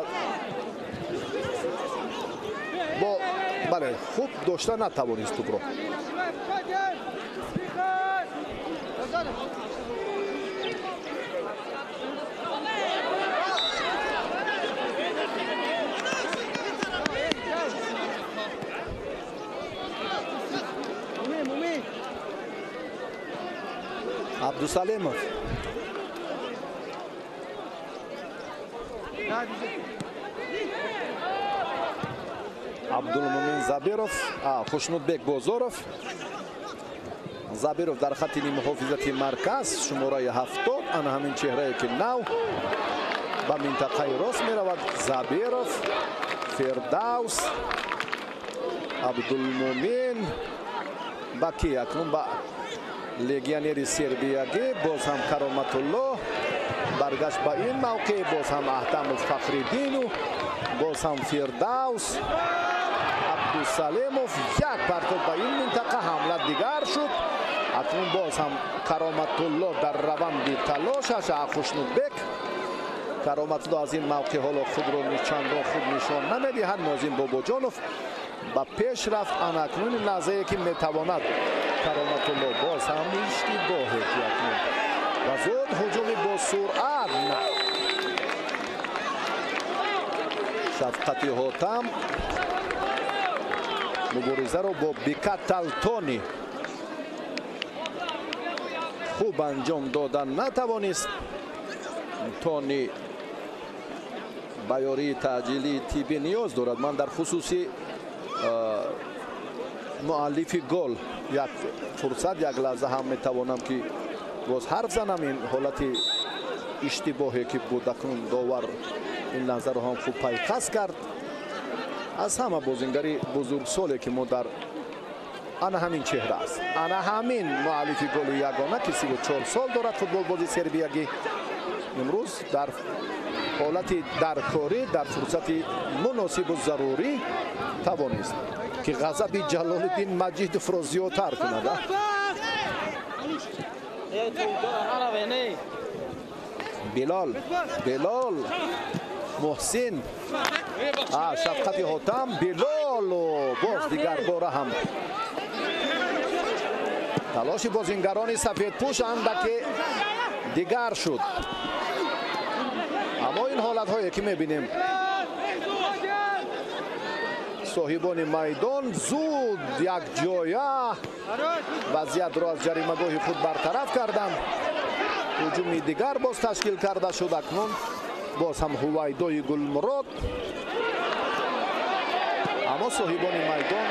бо бале хуб дошта натавонист тӯбро. Абдусалимов, Абдулмумин Забиров, Хушнудбек Бозоров. Забиров дар хатти муҳофизати марказ, шумораи 70, ана ҳамин чеҳрае ки нав ба минтақаи рост меравад. Забиров, Фирдавс, Абдулмумин, ба ки акнун ба легионери сербиягӣ, боз ҳам Кароматулло баргашт ба ин мавқеъ, боз ҳам Аҳтамов Фахриддину, боз ҳам Фирдавс, Абдусалимов як партоб ба ин минтақа, ҳамла дигар шуд. Акнун боз ҳам Кароматулло дар раванди талошаш, Хушнудбек. Кароматулло аз ин мавқеъ ҳоло худро чандон хуб нишон намедиҳад. Нозим Бобоҷонов ба пеш рафт. Ана акнун ин лаҳзае ки метавонад Кароматулло боз ҳам иштибоҳе ки акнун ва зуд ҳуҷуми бо суръат. Шафқати Ҳотам муборизаро бо Бикаталтони хуб анҷом дода натавонист. Тони ба ёрии таъҷилии тиббӣ ниёз дорад. Ман дар хусуси муаллифи гол як фурсат, як лаҳза ҳам метавонам ки боз ҳарф занам. Ин ҳолати иштибоҳе ки буд, акнун довар ин лаҳзаро ҳам хуб пайхас кард. Аз ҳама бозингари бузургсоле ки мо дар ана ҳамин чеҳра аст, ана ҳамин муаллифи голи ягона ки 34 сол дорад, футболбози сербиягӣ, имрӯз дар ҳолати даркорӣ дар фурсати муносибу зарурӣ тавонист ки ғазаби Ҷалолиддин Маҷидовро зиёдтар кунад. Билол, Билол, Муҳсин, Шафқати Ҳотам, Билолу боз дигар бора ҳам талоши бозингарони сафедпӯш андаке дигар шуд. Аммо ин ҳолатҳое ки мебинем, соҳибони майдон зуд якҷоя вазъиятро аз ҷаримагоҳи худ бартараф карданд. Ҳуҷуми дигар боз ташкил карда шуд. Акнун боз ҳам Ҳувайдои Гулмурод, аммо соҳибони майдон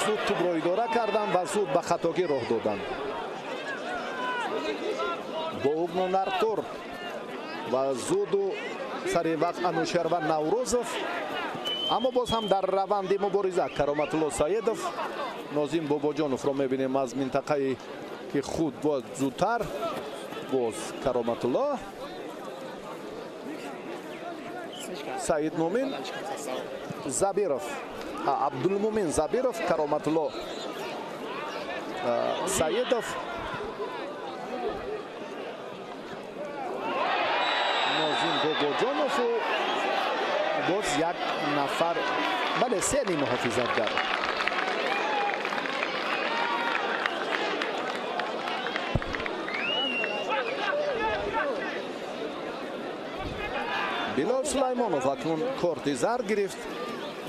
зуд тӯбро идора карданд ва зуд ба хатогӣ роҳ доданд. Боугну Нартур ва зуду сари вақт Анушерван Наврӯзов, аммо боз ҳам дар раванди мубориза Кароматулло Саидов Нозим Бобоҷоновро мебинем аз минтақае ки худ боз зудтар боз Кароматулло Саидмумин Забиров, Абдулмумин Забиров, Кароматулло Саидов, Нозим Бобоҷонову боз як нафар, бале, се муҳофизатгар. Билол Сулаймонов акнун корти зард гирифт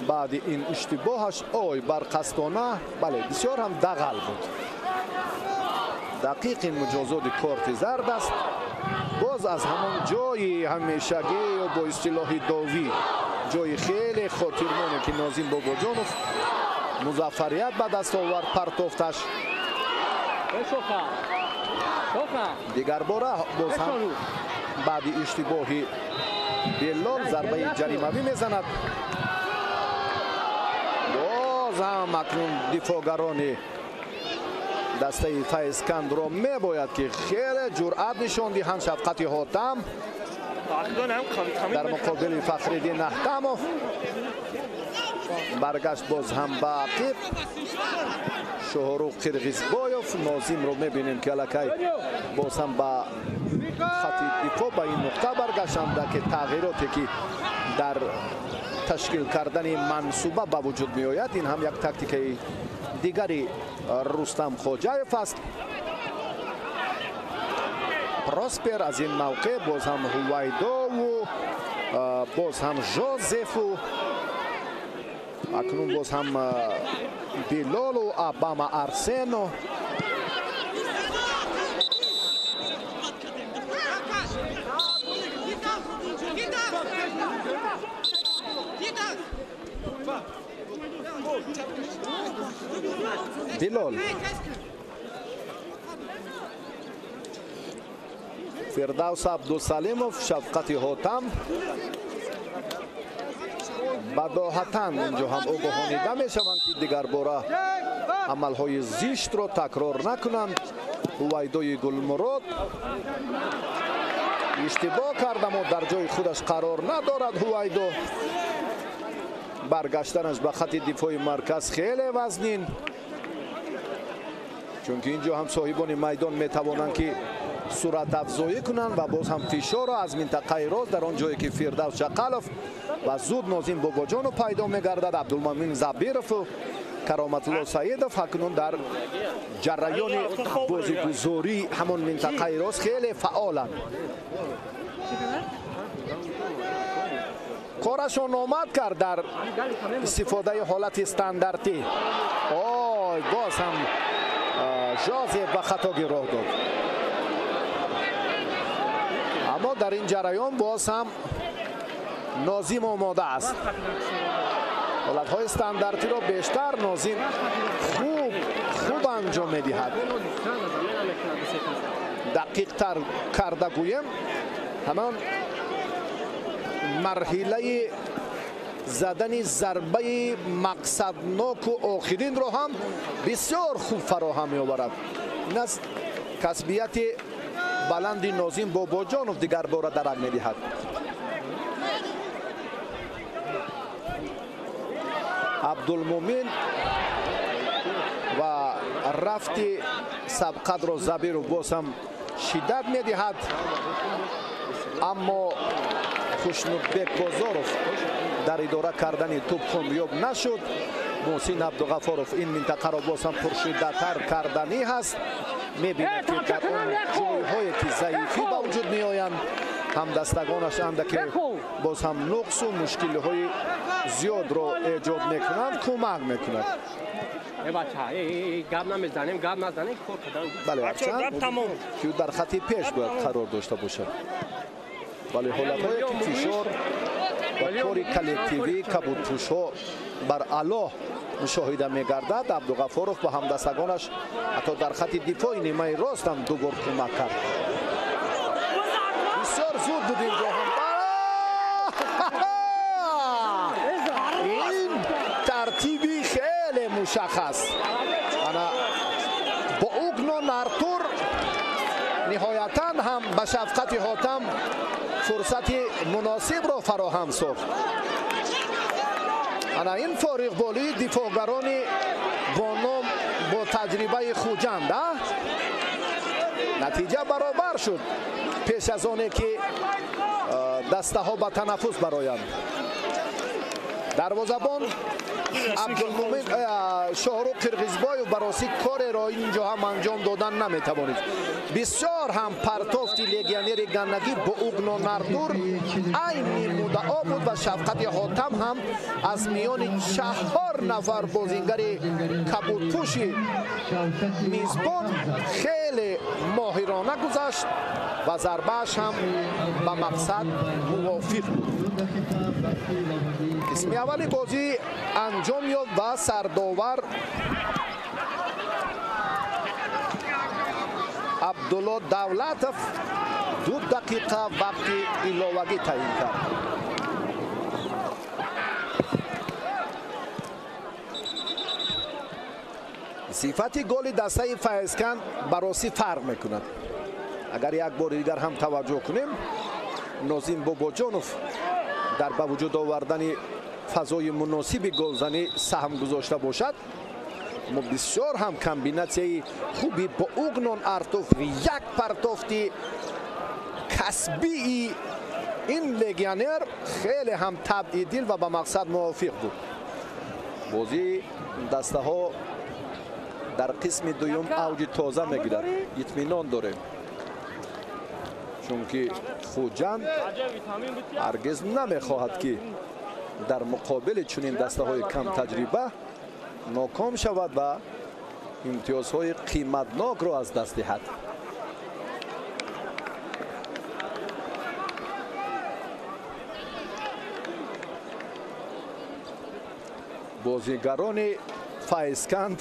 баъди ин иштибоҳаш. Ой, барқастона, бале, бисёр ҳам дағал буд. Дақиқ ин муҷозоти корти зард аст. Боз аз ҳамон ҷои ҳамешагӣ ё бо истилоҳи довӣ, ҷои хеле хотирмоне ки Нозим Бобоҷонов музаффарият ба даст овард, партофташ. Дигарбора боз ҳам баъди иштибоҳи Билол зарбаи ҷаримавӣ мезанад. Боз ҳам акнун дифоъгарони дастаи Файзкандро мебояд ки хеле ҷуръат нишон диҳанд. Шафқати Ҳотам дар муқобили Фахриддин Аҳтамов баргашт боз ҳам ба ақиб. Шоҳрух Қирғизбоев Нозимро мебинем ки аллакай боз ҳам ба хати дифоъ ба ин нуқта баргаштанд, ки тағйироте ки дар ташкил кардани мансуба ба вуҷуд меояд, ин ҳам як тактикаи дигари Рустам Хоҷаев аст. Проспер аз ин мавқеъ боз ҳам Ҳувайдову боз ҳам Жозефу акнун боз ҳам Билолу Абама Арсено. Билол, Фирдавс Абдусалимов, Шафқати Ҳотам бадоҳатан инҷо ҳам огоҳонида мешаванд ки дигарбора амалҳои зиштро такрор накунанд. Ҳувайдои Гулмурод иштибоҳ кард, аммо дар ҷои худаш қарор надорад. Ҳувайдо баргаштанаш ба хати дифои марказ хеле вазнин, чунки инҷо ҳам соҳибони майдон метавонанд ки суръатафзоӣ кунанд ва боз ҳам фишорро аз минтақаи рост дар он ҷое ки Фирдавс Чақалов ва зуд Нозим Бобоҷонов пайдо мегардад. Абдулмумин Забирову Кароматулло Саидов акнун дар ҷараёни бозигузории ҳамон минтақаи рост хеле фаъоланд. Корашон омад кард дар истифодаи ҳолати стандартӣ. Ой, боз ҳам Жозеф ба хатогӣ роҳ дод, аммо дар ин ҷараён боз ҳам Нозим омода аст. Ҳолатҳои стандартиро бештар Нозим хуб анҷом медиҳад. Дақиқтар карда гӯем, ҳамон марҳилаи задани зарбаи мақсадноку охиринро ҳам бисёр хуб фароҳам меоварад. Ин аз касбияти баланди Нозим Бобоҷонов дигарбора дарак медиҳад. Абдулмумин ва рафти сабқатро Забиров боз ҳам шиддат медиҳад, аммо Хушнудбек Бозоров дар идора кардани тӯб комёб нашуд. Муҳсин Абдуғафоров ин минтақаро боз ҳам пуршиддаттар карданӣ ҳаст. Мебинад ки дар он ҷойҳое ки заифӣ ба вуҷуд меоянд, ҳамдастагонаш андаке боз ҳам нуқсу мушкилиҳои зиёдро эҷод мекунанд, кӯмак мекунад. Бале, ҳарчанд ки ӯ дар хати пеш бояд қарор дошта бошад, вале ҳолатҳое ки фишор ва кори коллективӣ кабудпӯшҳо бар аъло мушоҳида мегардад, Абдуғаффоров ба ҳамдастагонаш ҳатто дар хати дифои нимаи рост ҳам ду бор кӯмак кард. Бисёр зуд буд инҷо ҳам. Ин тартиби хеле мушаххас. Ана Боугно Нартур ниҳоятан ҳам ба Шафқати Ҳотам фурсати муносибро фароҳам сохт. Ана ин фориғболии дифоъгарони бо ном бо таҷрибаи Хуҷанд. Натиҷа баробар шуд пеш аз оне ки дастаҳо ба танаффус бароянд. Дарвозабон Абдулмумин Шоҳрух Қирғизбоев баросӣ кореро инҷо ҳам анҷом додан наметавонист. Бисёр ҳам партофти легионери ганнагӣ Боугно Нартур айни муддао буд ва Шафқати Ҳотам ҳам аз миёни 4 нафар бозингари кабудпӯши мизбон хеле моҳирона гузашт ва зарбааш ҳам ба мақсад мувофиқ буд. Қисми аввали бозӣ анҷом ёфт ва сардовар Абдулло Давлатов 2 дақиқа вақти иловагӣ таъин кард. Сифати голи дастаи Файзканд баросӣ фарқ мекунад. Агар як бори дигар ҳам таваҷҷӯҳ кунем, Нозим Бобоҷонов дар ба вуҷуд овардани фазои муносиби голзанӣ саҳм гузошта бошад, мо бисёр ҳам комбинатсияи хуби Боугнон Артур, як партофти касбии ин легионер хеле ҳам табъи дил ва ба мақсад мувофиқ буд. Бозии дастаҳо дар қисми дуюм авҷи тоза мегирад, итминон дорем, чунки Хуҷанд ҳаргиз намехоҳад ки дар муқобили чунин дастаҳои камтаҷриба ноком шавад ва имтиёзҳои қиматнокро аз даст диҳад. Бозигарони Файзканд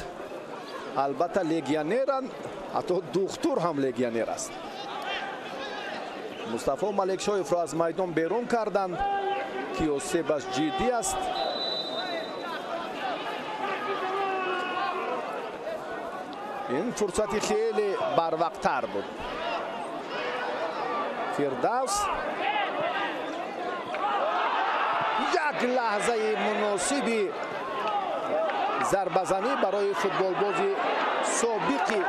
албатта легионеранд, ҳатто духтур ҳам легионер аст. Мустафо Маликшоевро аз майдон берун карданд ки осебаш ҷиддӣ аст. Ин фурсати хеле барвақттар буд. Фирдавс як лаҳзаи муносиби зарбазанӣ барои футболбози собиқи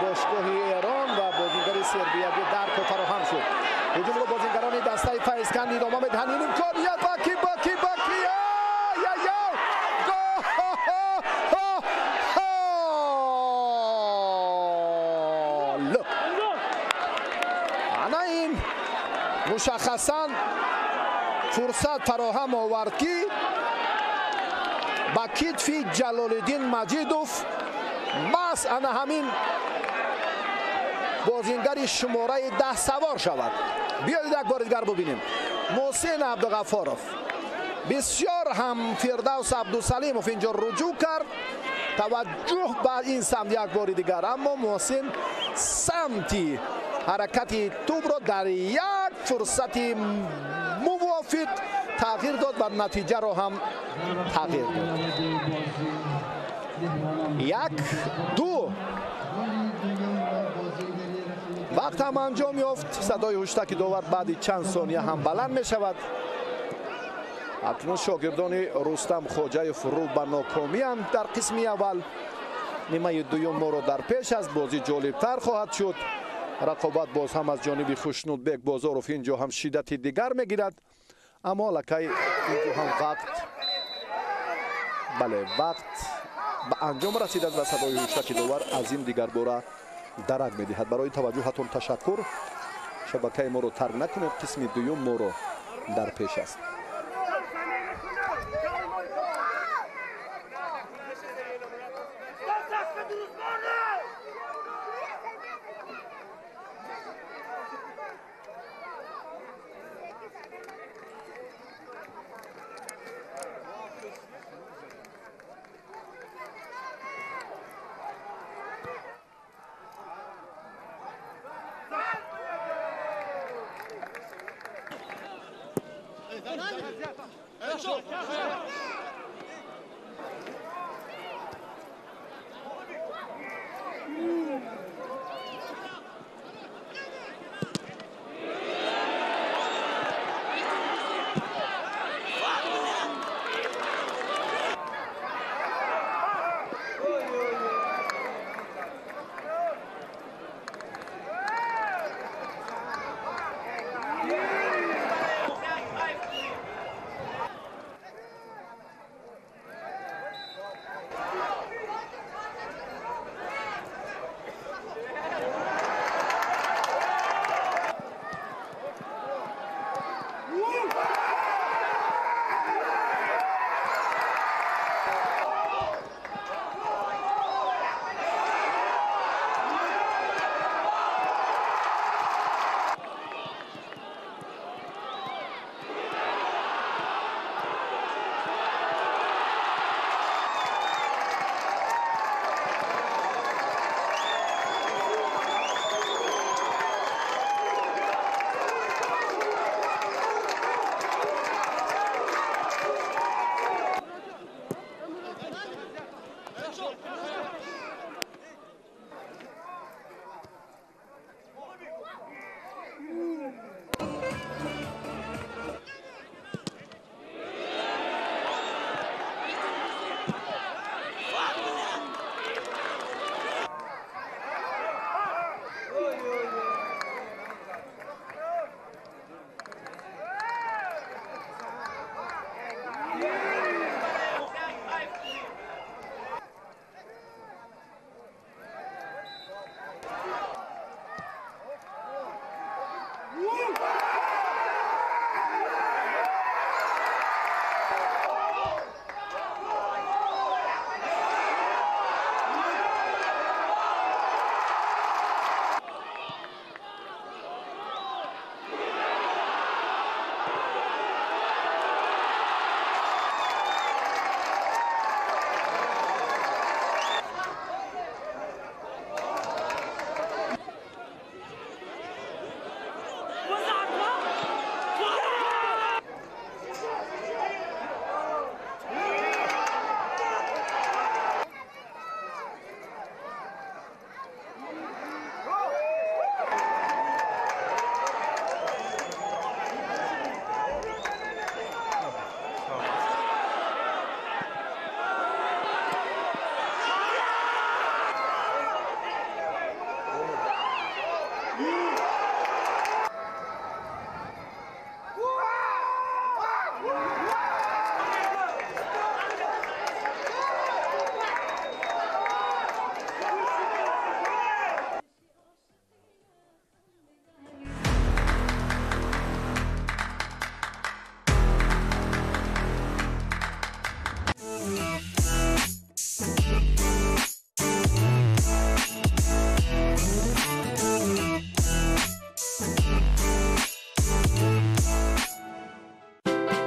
бошгоҳи Эрон ва бозингари сербиягӣ Дарко фароҳам шуд. Ҳуҷумро бозингарони дастаи Файзканд идома медиҳанд. Ин имконият баки баки баки гол! Ана ин мушаххасан фурсат фароҳам овард ки ба китфи Ҷалолиддин Маҷидов маҳз ана ҳамин бозингари шумораи 10 савор шавад. Биёед як бори дигар бубинем. Муҳсин Абдуғаффоров бисёр ҳам Фирдавс Абдусалимов инҷо руҷӯъ кард, таваҷҷӯҳ ба ин самт як бори дигар, аммо Муҳсин самти ҳаракати тӯбро дар як фурсати мувофиқ тағйир дод ва натиҷаро ҳам тағйир дод. 1-2. Вақт ҳам анҷом ёфт. Садои ҳуштаки довар баъди чанд сония ҳам баланд мешавад. Акнун шогирдони Рустам Хоҷаев рӯ ба нокомианд дар қисми аввал. Нимаи дуюм моро дар пеш аст. Бозӣ ҷолибтар хоҳад шуд. Рақобат боз ҳам аз ҷониби Хушнудбек Бозоров инҷо ҳам шиддати дигар мегирад, аммо аллакай инҷо ҳам вақт, бале, вақт ба анҷом расидааст ва садои ҳуштаки довар аз ин дигарбора дарак медиҳад. Барои таваҷҷӯҳатон ташаккур. Шабакаи моро тарк накунед, қисми дуюм моро дар пеш аст.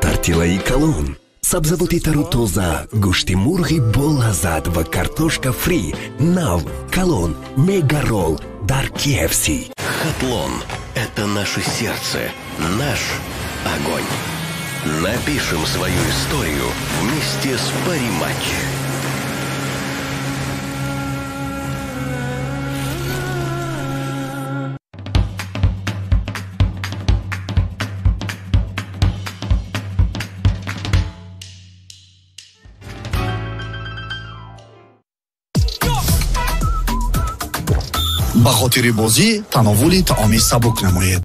Тортилаи калон, сабзавоти тару тоза, гӯшти мурғи болаззат ва картошка фри. Нав, калон, мегаролл дар KFC. Хатлон – это наше сердце, наш огонь. Напишем свою историю вместе с Париматч. Ба хотири бозӣ тановули таоми сабук намоед.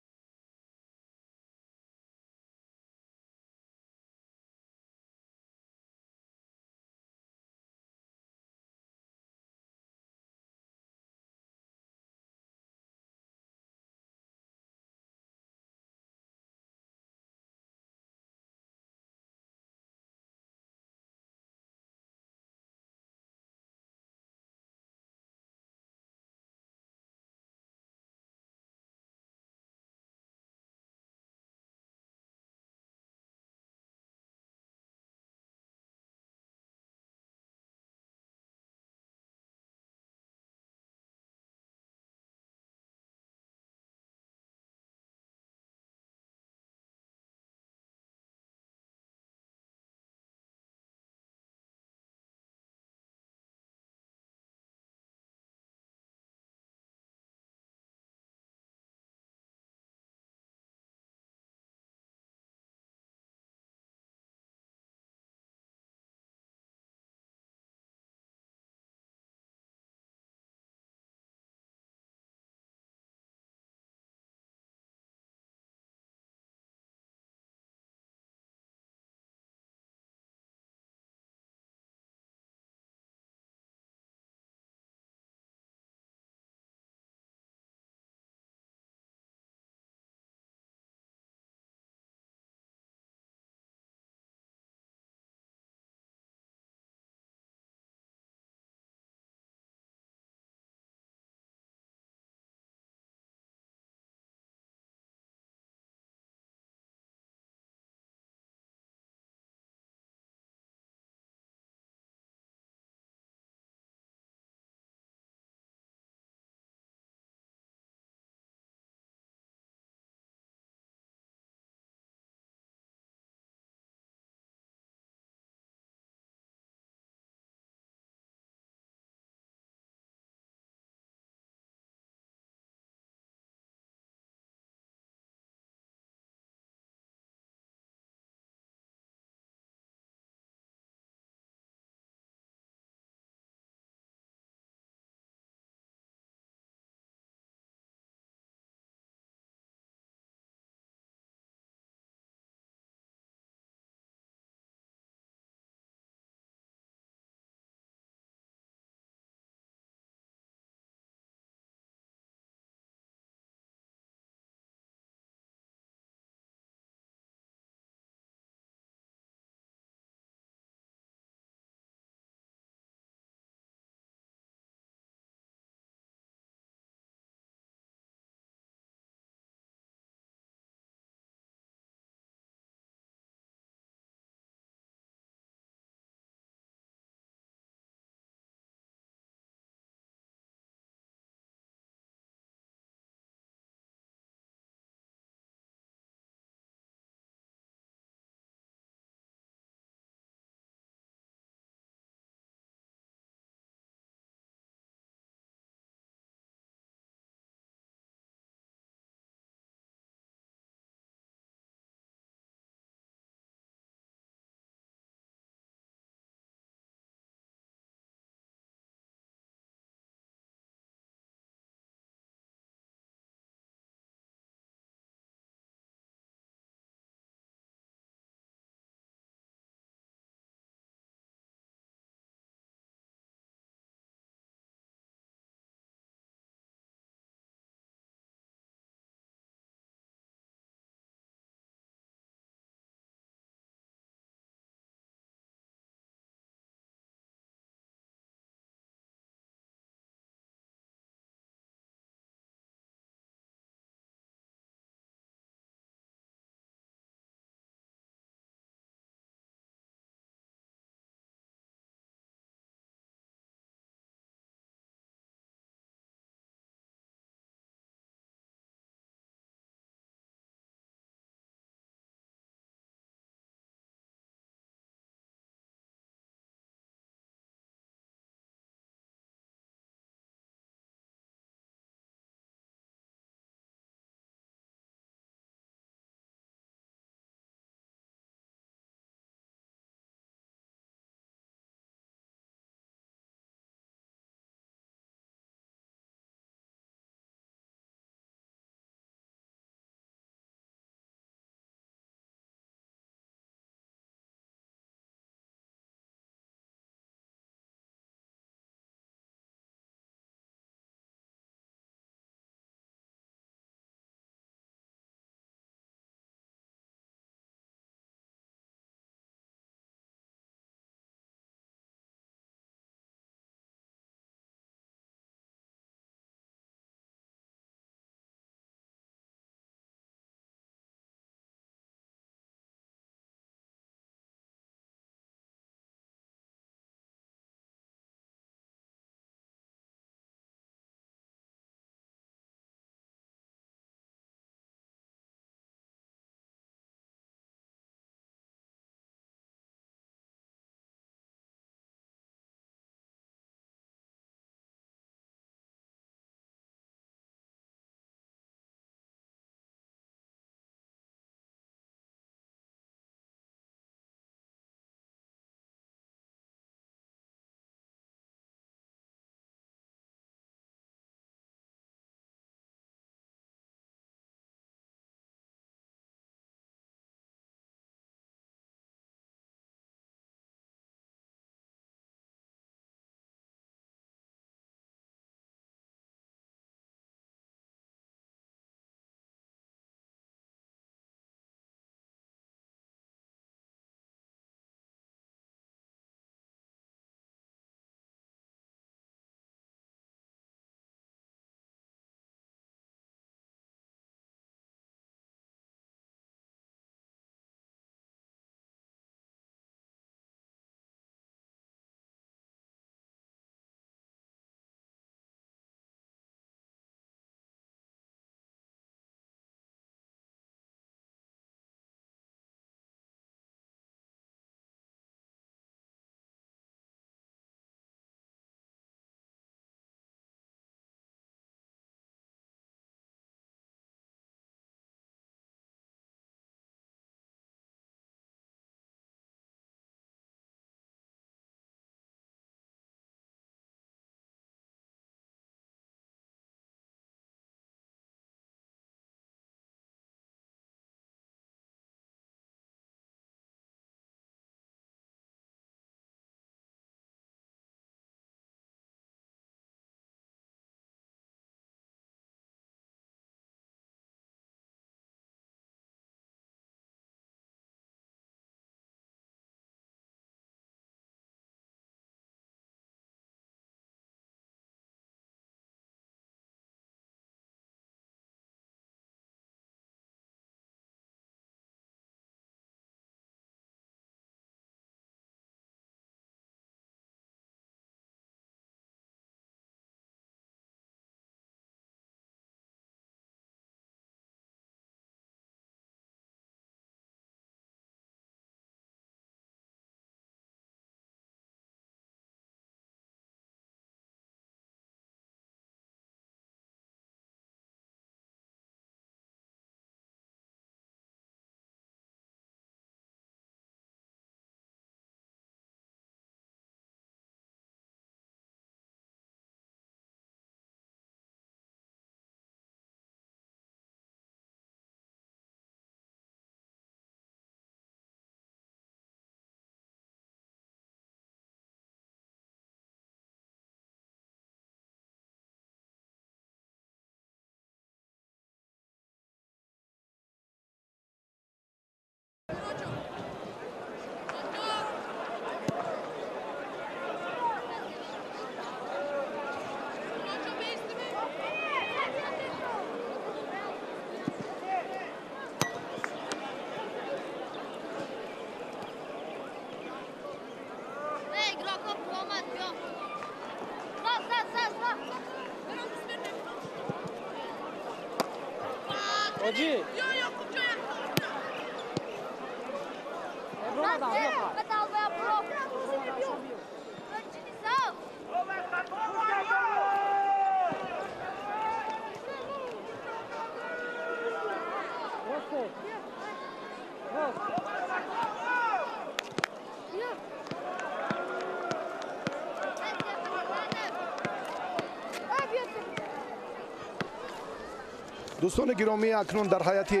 Дӯстони гиромӣ, акнун дар ҳайати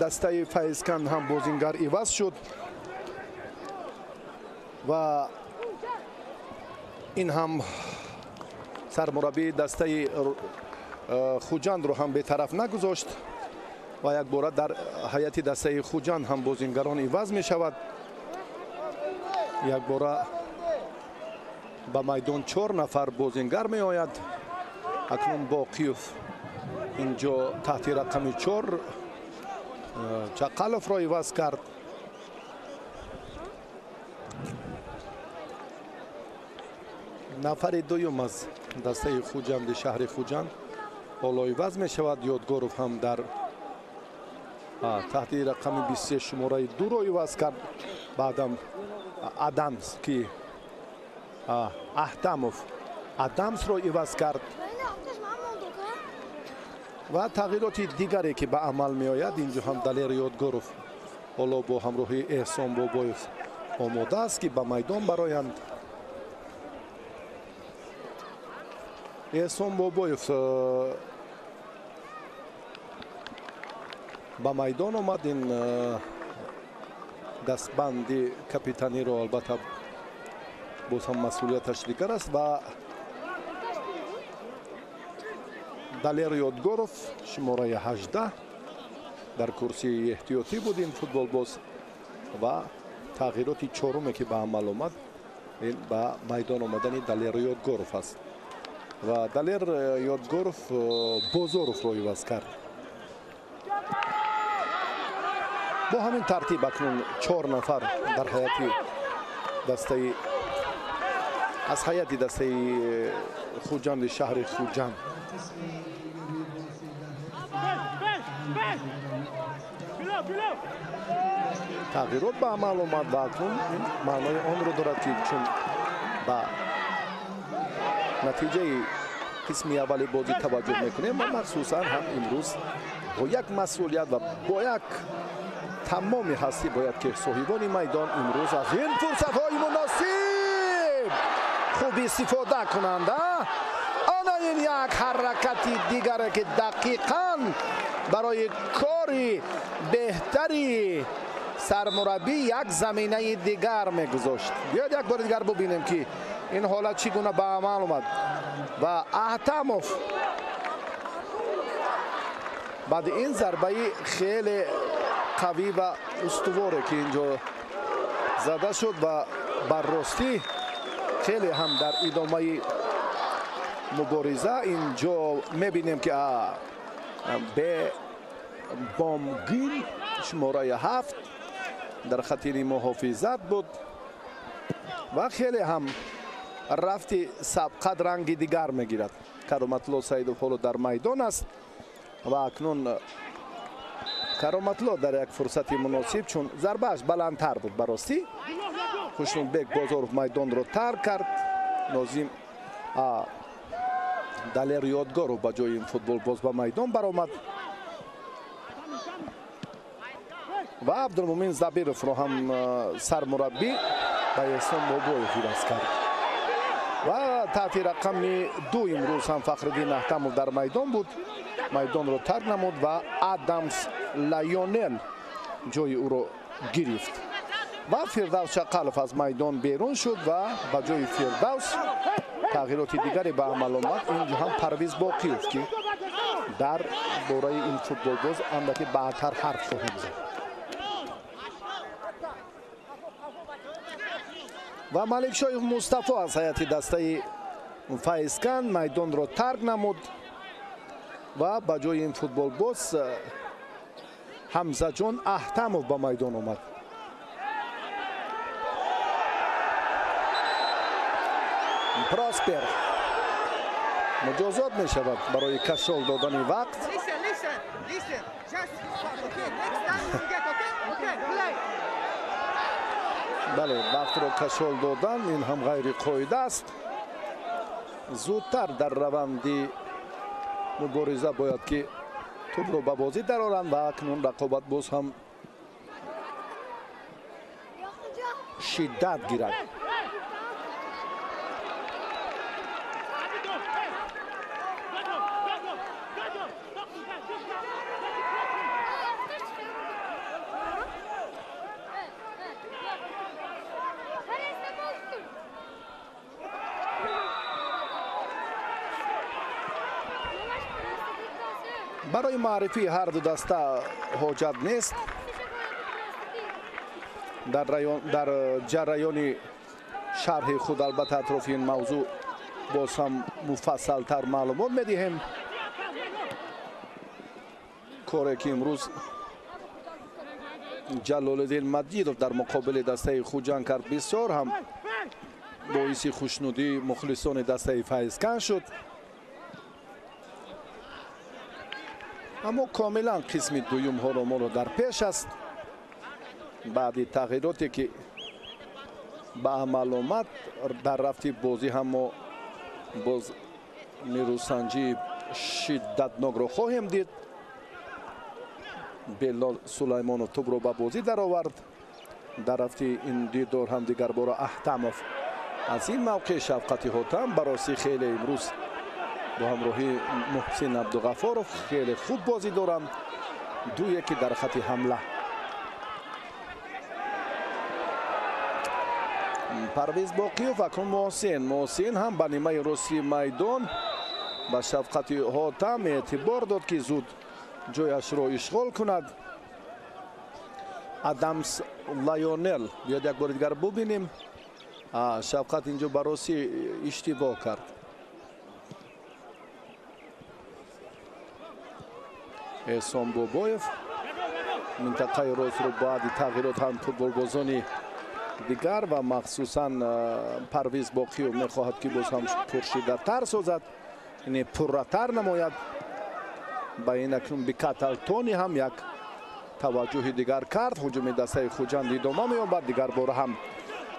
дастаи Файзканд ҳам бозингар иваз шуд ва ин ҳам сармураббии дастаи Хуҷандро ҳам бетараф нагузошт ва якбора дар ҳайати дастаи Хуҷанд ҳам бозингарон иваз мешавад. Якбора ба майдон 4 нафар бозингар меояд. Акнун Боқиев инҷо таҳти рақами 4 Чақаловро иваз кард. Нафари дуюм аз дастаи Хуҷанди шаҳри Хуҷанд ҳоло иваз мешавад. Ёдгоров ҳам дар таҳти рақами 23 шумораи 2-ро иваз кард. Баъдам Адамс ки Аҳтамов Адамсро иваз кард. Ва тағйироти дигаре ки ба амал меояд, инҷо ҳам Далер Ёдгоров ҳоло бо ҳамроҳии Эҳсон Бобоев омода аст ки ба майдон бароянд. Эҳсон Бобоев ба майдон омад. Ин дастбанди капитаниро албатта боз ҳам масъулияташ дигар аст ва Далер Ёдгоров шумораи 18 дар курсии эҳтиётӣ буд ин футболбоз ва тағйироти чоруме ки ба амал омад ин ба майдон омадани Далер Ёдгоров аст ва Далер Ёдгоров Бозоровро иваз кард. Бо ҳамин тартиб акнун 4 нафар дар ҳайати дастаи аз ҳайати дастаи Хуҷанди шаҳри Хуҷанд тағйирот ба амал омад ва акнун ин маънои онро дорад ки чун ба натиҷаи қисми аввали бозӣ таваҷҷӯҳ мекунем ва махсусан ҳам имрӯз бо як масъулият ва бо як тамоми ҳастӣ бояд ки соҳибони майдон имрӯз аз ин фурсатҳои муносиб хуб истифода кунанд. Ана ин як ҳаракати дигаре ки дақиқан барои кори беҳтари сармураббӣ як заминаи дигар мегузошт. Биёед як бори дигар бубинем ки ин ҳолат чӣ гуна ба амал омад ва Аҳтамов баъди ин зарбаи хеле қавӣ ва устуворе ки инҷо зада шуд ва барростӣ хеле ҳам дар идомаи мубориза инҷо мебинем ки бе бомгин шумораи 7 дар хатири муҳофизат буд ва хеле ҳам рафти сабқат ранги дигар мегирад. Кароматло Саидов ҳоло дар майдон аст ва акнун Кароматло дар як фурсати муносиб, чун зарбааш баландтар буд баростӣ, Хушнудбек Бозоров майдонро тарк кард. Нозим Далер Ёдгоров ба ҷои ин футболбоз ба майдон баромад ва Абдулмумин Забировро ҳам сармураббӣ ба Эҳсон Бобоев иваз кард ва таҳти рақами 2 имрӯз ҳам Фахриддин Аҳтамов дар майдон буд, майдонро тарк намуд ва Адамс Лайонел ҷои ӯро гирифт ва Фирдавс Чақалов аз майдон берун шуд ва ба ҷои Фирдавс тағйироти дигаре ба амал омад. Инҷо ҳам Парвиз Боқиев ки дар бораи ин футболбоз андаке баъдтар ҳарф хоҳем зад. Ва Маликшоев Мустафо аз ҳайати дастаи Файзканд майдонро тарк намуд ва ба ҷои ин футболбоз Ҳамзаҷон Аҳтамов ба майдон омад. Проспер Муҷозот мешавад барои кашол додани вақт. Бале, вақтро кашол додан ин ҳам ғайриқоида аст. Зудтар дар раванди мубориза бояд ки тӯбро ба бозӣ дароранд ва акнун рақобат боз ҳам шиддат гирад. Барои маърифии ҳар ду даста ҳоҷат нест. Дар ҷараёни шарҳи худ албатта атрофи ин мавзӯъ боз ҳам муфассалтар маълумот медиҳем. Коре ки имрӯз Ҷалолиддин Маҷидов дар муқобили дастаи Хуҷанд кард, бисёр ҳам боиси хушнудии мухлисони дастаи Файзканд шуд. Аммо комилан қисми дуюм ҳоло моро дар пеш аст. Баъди тағйироте ки ба амал омад дар рафти бозӣ ҳам мо боз нерӯсанҷии шиддатнокро хоҳем дид. Белол Сулаймонов тӯбро ба бозӣ даровард. Дар рафти ин дидор ҳам дигарбора Аҳтамов аз ин мавқеъ Шавқати Ҳотам бароси хеле имрӯз бо ҳамроҳии Муҳсин Абдуғафоров хеле хуб бозӣ доранд. 2-1 дар хати ҳамла. Парвиз Боқиев акнун Муҳсин. Муҳсин ҳам ба нимаи рости майдон ба Шавқати Ҳотам эътибор дод ки зуд ҷояшро ишғол кунад. Адамс Лайонел. Биёд як бори дигар бубинем. Шавқат инҷо ба рости иштибоҳ кард. Эҳсон Бобоев минтақаи ростро баъди тағйирот ҳам футболбозони дигар ва махсусан Парвиз Боқиев мехоҳад ки боз ҳам пуршиддаттар созад, яъне пурратар намояд. Ба ин акнун Бикаталтони ҳам як таваҷҷӯҳи дигар кард. Ҳуҷуми дастаи Хуҷанд идома меёбад. Дигар бора ҳам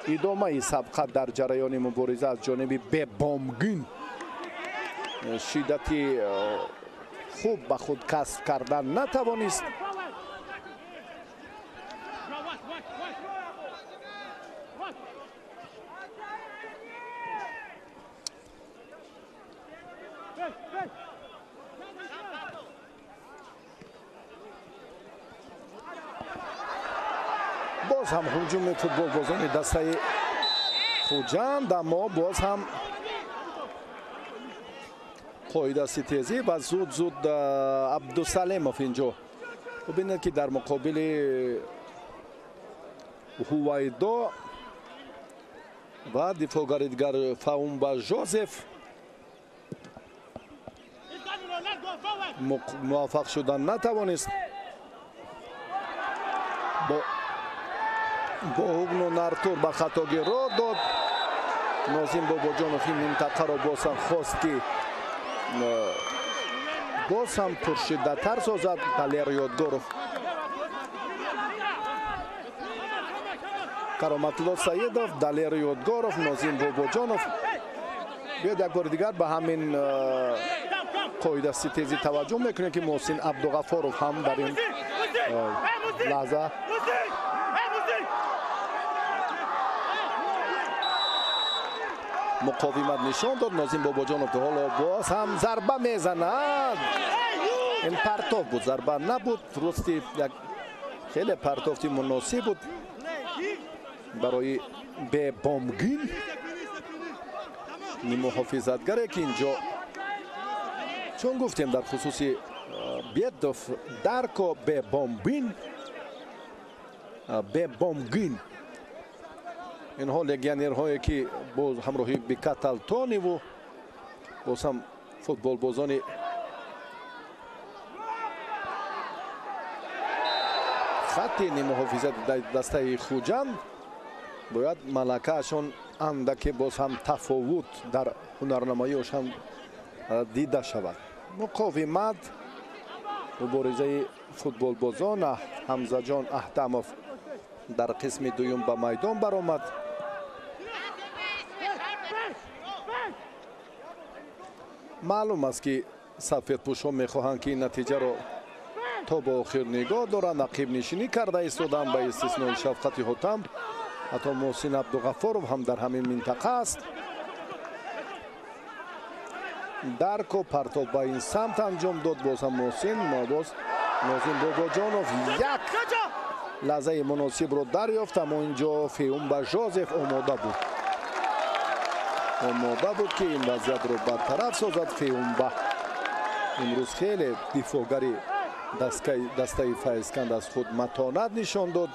идомаи сабқат дар ҷараёни мубориза аз ҷониби Бебомгин шиддати хуб ба худ касб кардан натавонист. Боз ҳам ҳуҷуми футболбозони дастаи Хуҷанд, аммо боз ҳам қоидаситезӣ ва зуд-зуд Абдусалимов инҷо. Бубинед ки дар муқобили Ҳувайдо ва дифоъгари дигар Фаумба Жозеф муваффақ шудан натавонист. Бо Ҳугну Нартур ба хатогӣ роҳ дод. Нозим Бобоҷонов ин минтақаро боз ҳам хост ки боз ҳам пуршиддаттар созад. Далер Ёдгоров, Кароматулло Саидов, Далер Ёдгоров, Нозим Бобоҷонов. Биёд як бори дигар ба ҳамин қоидаситезӣ таваҷҷӯҳ мекунем ки Муҳсин Абдуғафоров ҳам дар ин лаҳза муқовимат нишон дод. Нозим Бобоҷонов ҳоло боз ҳам зарба мезанад. Ин партов буд, зарба набуд. Рости як хеле партофти муносиб буд барои Бебомгин, нимуҳофизатгаре ки инҷо чун гуфтем дар хусуси Бедов Дарко Бебомбин, Бебомгин, инҳо легионерҳое ки бо ҳамроҳи Бикаталтониву боз ҳам футболбозони хатти нимуҳофизати дастаи Хуҷанд бояд малакаашон андаке боз ҳам тафовут дар ҳунарнамоиашон Дида шавад. Муқовимат, муборизаи футболбозон. Ҳамзаҷон Аҳтамов дар қисми дуюм ба майдон баромад. Маълум аст, ки сафедпӯшҳо мехоҳанд, ки ин натиҷаро то ба охир нигоҳ доранд. Ақибнишинӣ карда истоданд, ба истиснои Шафқати Ҳотам. Ҳатто Муҳсин Абдуғаффоров ҳам дар ҳамин минтақа аст. Дарко партоб ба ин самт анҷом дод. Боз ҳам Муҳсин, боз Нозим Бобоҷонов як лаҳзаи муносибро дарёфт, аммо инҷо Феумба Жозеф омода буд. Омода буд, ки ин вазъиятро бартараф созад. Феумба имрӯз хеле дифоъгари дастаи Файзканд аз худ матонат нишон дод.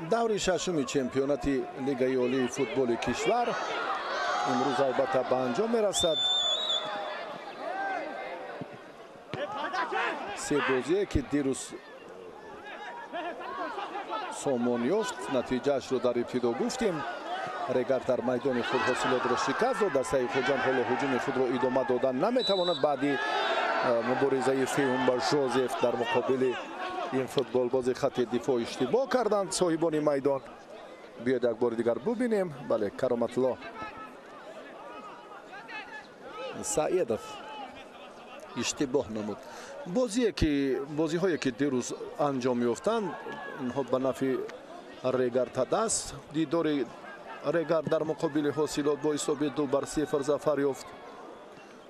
Даври шашуми чемпионати Лигаи олии футболи кишвар имрӯз албатта ба анҷом мерасад. Се бозие, ки дирӯз сомон ёфт, натиҷаашро дар ибтидо гуфтем. Регар дар майдони худ Ҳосилотро шикаст дод. Дастаи Хуҷанд ҳоло ҳуҷуми худро идома додан наметавонад баъди муборизаи Феумба Жозеф дар муқобили ин футболбози хатти дифоъ иштибоҳ карданд соҳибони майдон. Биёед як бори дигар бубинем. Бале, Кароматло Саедов иштибоҳ намуд. Бозие ки бозиҳое, ки дирӯз анҷом ёфтанд, инҳо ба нафъи Регар Тадас. Дидори Регар дар муқобили Ҳосилот бо ҳисоби 2-0 зафар ёфт.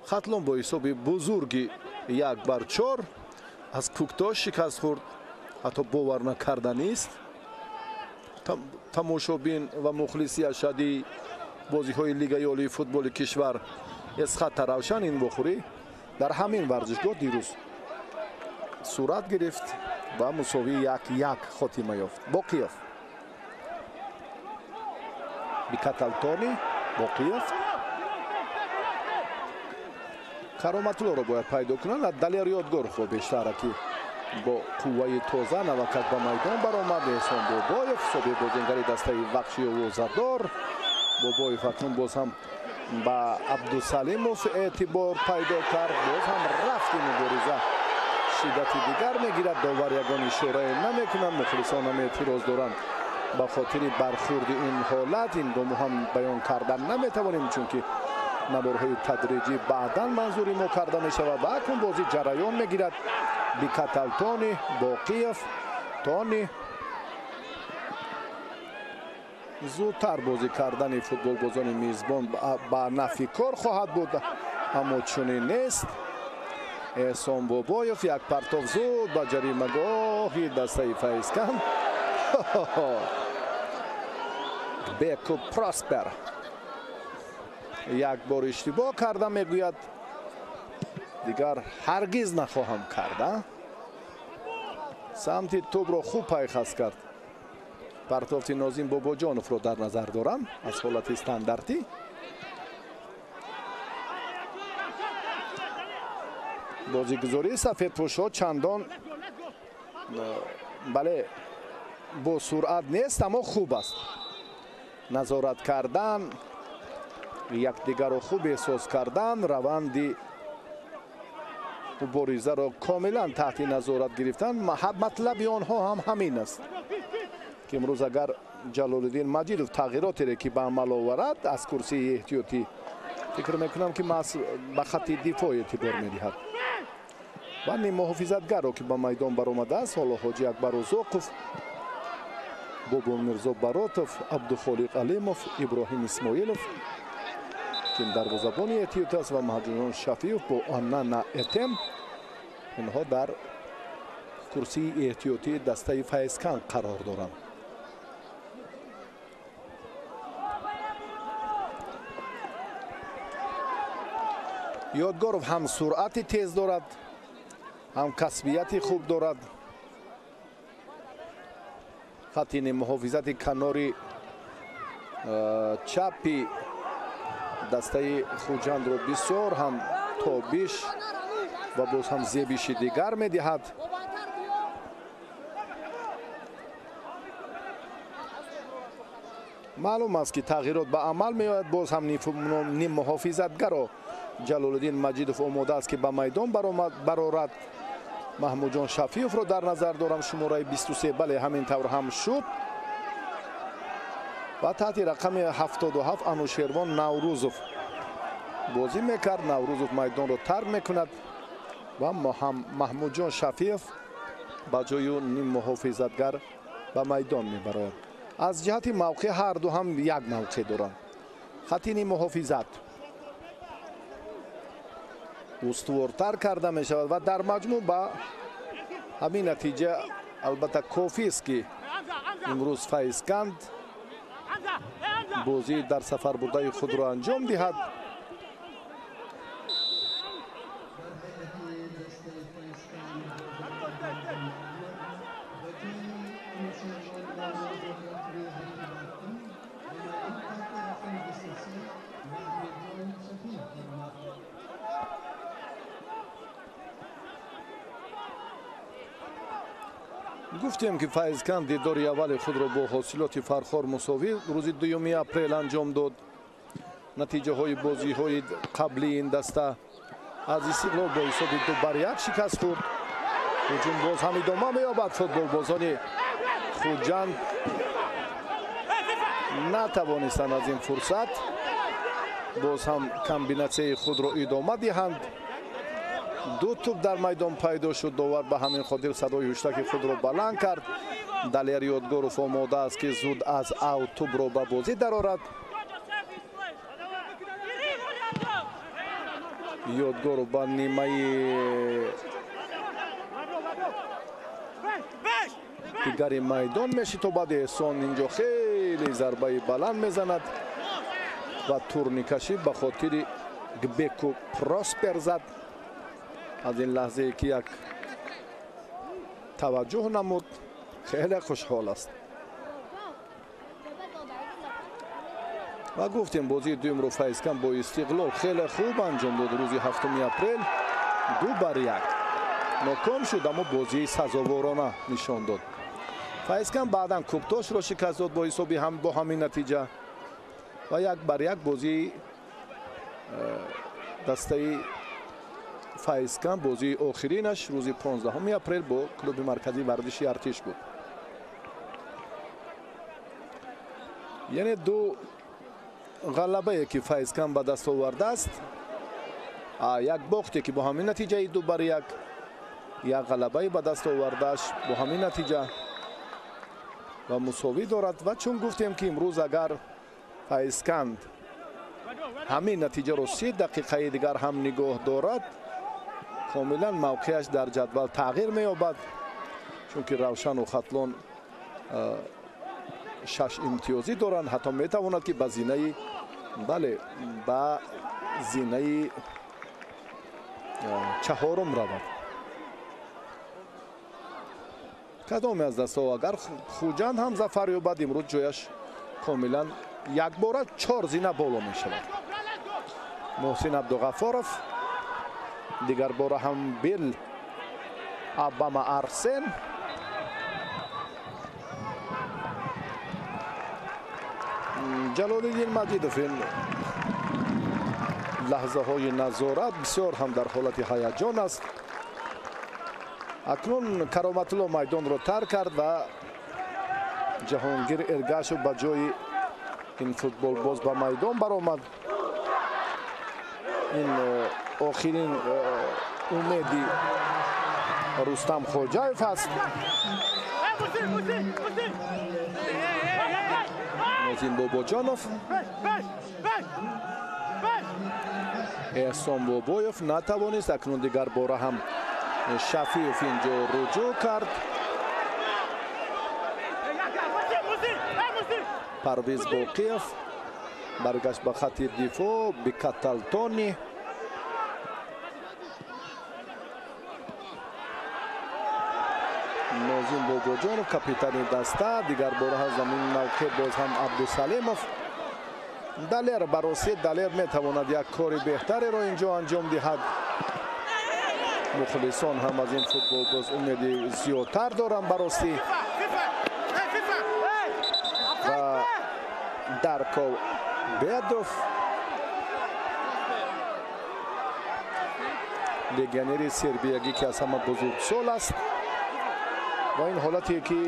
Хатлон бо ҳисоби бузурги 1-4 аз Куктош шикаст хӯрд. Ҳатто бовар накарданист. Тамошобин ва мухлиси ашадии бозиҳои Лигаи олии футболи кишвар Эсхата Равшан ин вохӯрӣ дар ҳамин варзишгоҳ дирӯз сурат гирифт ва мусовии 1-1 хотима ёфт. Боқиев, Бикаталтони, Боқиев, Кароматуллоро бояд пайдо кунанд. Далер Ёдгоровро бештара, ки бо қувваи тоза навакак ба майдон баромад. Эҳсон Бобоев, собиқ бозингари дастаи Вахши овозадор. Бобоев акнун боз ҳам ба Абдусалимов эътибор пайдо кард. Боз ҳам рафти мубориза шиддати дигар мегирад. Довар ягон ишорае намекунанд. Мухлисон ҳам эътироз доранд ба хотири бархӯрди ин ҳолат. Инро мо ҳам баён кардан наметавонем, чунки наворҳои тадриҷӣ баъдан манзури мо карда мешавад. Ва акнун бозӣ ҷараён мегирад. Бикаталтони, Боқиев, Тони. Зудтар бозӣ кардани футболбозони мизбон ба нафъи кор хоҳад буд, аммо чунин нест. Эҳсон Бобоев як партов зуд ба ҷаримагоҳи дастаи Файзканд. Беку Проспер як бор иштибоҳ карда, мегӯяд, дигар ҳаргиз нахоҳам карда. Самти тӯбро хуб пайхаст кард. Партофти Нозим Бобоҷоновро дар назар дорам аз ҳолати стандартӣ. Бозигузории сафедпӯшҳо чандон, бале, бо суръат нест, аммо хуб аст. Назорат кардан, якдигарро хуб эҳсос кардан, раванди муборизаро комилан таҳти назорат гирифтан. Матлаби онҳо ҳам ҳамин аст, ки имрӯз агар Ҷалолиддин Маҷидов тағйиротере ки ба амал оварад аз курсии эҳтиётӣ, фикр мекунам, ки маҳз ба хатти дифоъ эътибор медиҳад. Ва ниммуҳофизатгарро, ки ба майдон баромадааст, ҳоло Ҳоҷи Акбар Узоқов, Бобомирзо Баротов, Абдухолиқ Алимов, Иброҳим Исмоилов, ки дарвозабони эҳтиёт аст, ва Маҳҷунон Шафиев бо Аннана Этем, инҳо дар курсии эҳтиётии дастаи Файзканд қарор доранд. Ёдгоров ҳам суръати тез дорад, ҳам касбияти хуб дорад. Хатти муҳофизати канори чапи дастаи Хуҷандро бисёр ҳам тобиш ва боз ҳам зебиши дигар медиҳад. Маълум аст, ки тағйирот ба амал меояд. Боз ҳам ниммуҳофизатгаро Ҷалолиддин Маҷидов омода аст, ки ба майдон барорад. Маҳмудҷон Шафиевро дар назар дорам, шумораи 23. Бале, ҳамин тавр ҳам шуд. Ва таҳти рақами 77 Анушервон Наврӯзов бозӣ мекард. Наврӯзов майдонро тарк мекунад ва Маҳмудҷон Шафиев ба ҷои ниммуҳофизатгар ба майдон мебарояд. Аз ҷиҳати мавқеъ ҳар ду ҳам як мавқеъ доранд. Хати ниммуҳофизат устувортар карда мешавад ва дар маҷмӯъ ба ҳамин натиҷа албатта кофист, ки имрӯз Файзканд бозии дар сафар бурдаи худро анҷом диҳад. Гуфтем, ки Файзканд дидори аввали худро бо ҳосилоти Фархор мусовӣ рӯзи 2 апрел анҷом дод. Натиҷаҳои бозиҳои қаблии ин даста аз Истиқлол бо ҳисоби 2-1 шикаст хӯрд. Ҳуҷум боз ҳам идома меёбад. Футболбозони Хуҷанд натавонистанд аз ин фурсат боз ҳам комбинатсияи худро идома диҳанд. Ду туп дар майдон пайдо шуд. Довар ба ҳамин хотир садои ҳуштаки худро баланд кард. Далер Ёдгоров омода аст, ки зуд аз ав тупро ба бозӣ дарорад. Ёдгоров ба нимаи дигари майдон мешитобад. Эҳсон инҷо хеле зарбаи баланд мезанад ва турникашӣ ба хотири Гбеку Проспер зад. Аз ин лаҳзае ки як таваҷҷӯҳ намуд, хеле хушҳол аст. Ва гуфтем, бозии дуюмро Файзканд бо Истиқлол хеле хуб анҷом дод. Рӯзи 7 апрел 2-1 ноком шуд, аммо бозии сазоворона нишон дод. Файзканд баъдан Кӯктошро шикаст дод бо ҳисоби бо ҳамин натиҷа ва 1-1 бозии дастаи Файзканд бозии охиринаш рӯзи 15 апрел бо клуби марказии варзиши Артиш буд. Яъне ду ғалабае, ки Файзканд ба даст овардааст, як бохте, ки бо ҳамин натиҷаи 2-1, як ғалабае ба даст овардааш бо ҳамин натиҷа ва мусовӣ дорад. Ва чун гуфтем, ки имрӯз агар Файзканд ҳамин натиҷаро 3 дақиқаи дигар ҳам нигоҳ дорад, комилан мавқеаш дар ҷадвал тағйир меёбад, чунки Равшану Хатлон 6 имтиёзӣ доранд. Ҳатто метавонад, ки ба зинаи, бале, ба зинаи чаҳорум равад. Кадоме аз дастҳо агар Хуҷанд ҳам зафар ёбад, имрӯз ҷояш комилан якбора 4 зина боло мешавад. Муҳсин Абдуғафоров, дигар бора ҳам Бел Абама Арсен. Ҷалолиддин Маҷидов ин лаҳзаҳои назорат бисёр ҳам дар ҳолати ҳаяҷон аст. Акнун Кароматулло майдонро тарк кард ва Ҷаҳонгир Эргашев ба ҷои ин футболбоз ба майдон баромад. Ин охирин умеди Рустам Хоҷаев аст. Нозим Бобоҷонов, Эҳсон Бобоев натавонист. Акнун дигар бора ҳам Шафиев инҷо руҷӯъ кард. Парвиз Боқиев баргашт ба хати дифоъ. Бикаталтони Нозим Бобоҷонов, капитани даста. Дигар бора аз замин мавқеъ боз ҳам Абдусалимов. Далер бароси Далер метавонад як кори беҳтареро инҷо анҷом диҳад. Мухлисон ҳам аз ин футболбоз умеди зиёдтар доранд барости. Ва Дарко Бедов, легионери сербиягӣ, ки аз ҳама бузургсол аст, ва ин ҳолате ки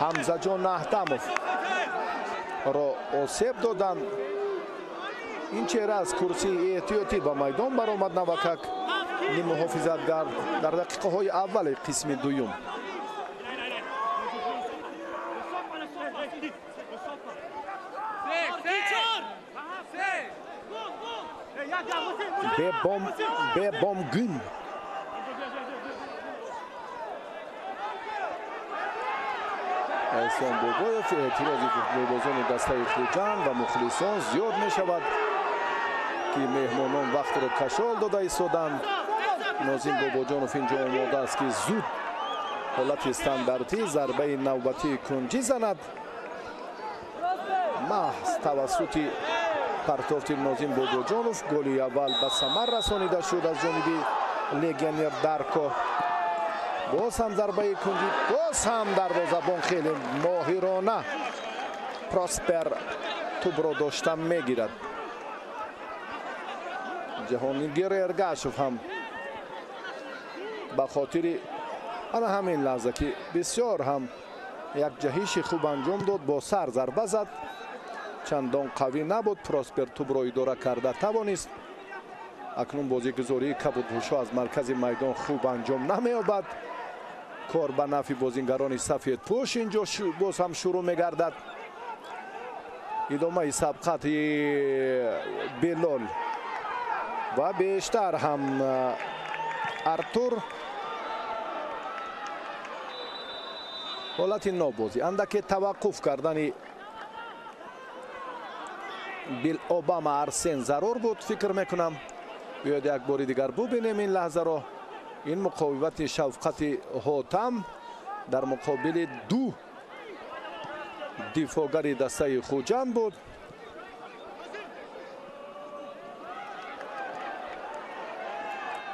Ҳамзаҷон Аҳтамов ро осеб доданд. Ин чеҳра аз курсии эҳтиётӣ ба майдон баромад навакак ниммуҳофизатгар дар дақиқаҳои аввали қисми дуюм. Бебомгүн Эҳсон Бобоев. Эътирози футболбозони дастаи Хуҷанд ва мухлисон зиёд мешавад, ки меҳмонон вақтро кашол дода истоданд. Нозим Бобоҷонов инҷо омода аст, ки зуд ҳолати стандартӣ зарбаи навбатии кунҷӣ занад. Маҳз тавассути партофти Нозим Бобоҷонов голи аввал ба самар расонида шуд аз ҷониби легионер Дарко. Боз ҳам зарбаи кунҷӣ, боз ҳам дарвозабон хеле моҳирона Проспер тӯбро дошта мегирад. Ҷаҳонгир Эргашев ҳам ба хотири ана ҳамин лаҳза, ки бисёр ҳам як ҷаҳиши хуб анҷом дод, бо сар зарба зад, чандон қавӣ набуд. Проспер тӯбро идора карда тавонист. Акнун бозигузории кабудпӯшҳо аз маркази майдон хуб анҷом намеёбад. Кор ба нафъи бозингарони сафедпӯш инҷо боз ҳам шурӯъ мегардад. Идомаи сабқати Белол ва бештар ҳам Артур. Ҳолати нобозӣ, андаке таваққуф кардани Бил Обама Арсен зарур буд, фикр мекунам. Биёед як бори дигар бубинем ин лаҳзаро. Ин муқовимати Шавқати Ҳотам дар муқобили ду дифоъгари дастаи Хуҷанд буд.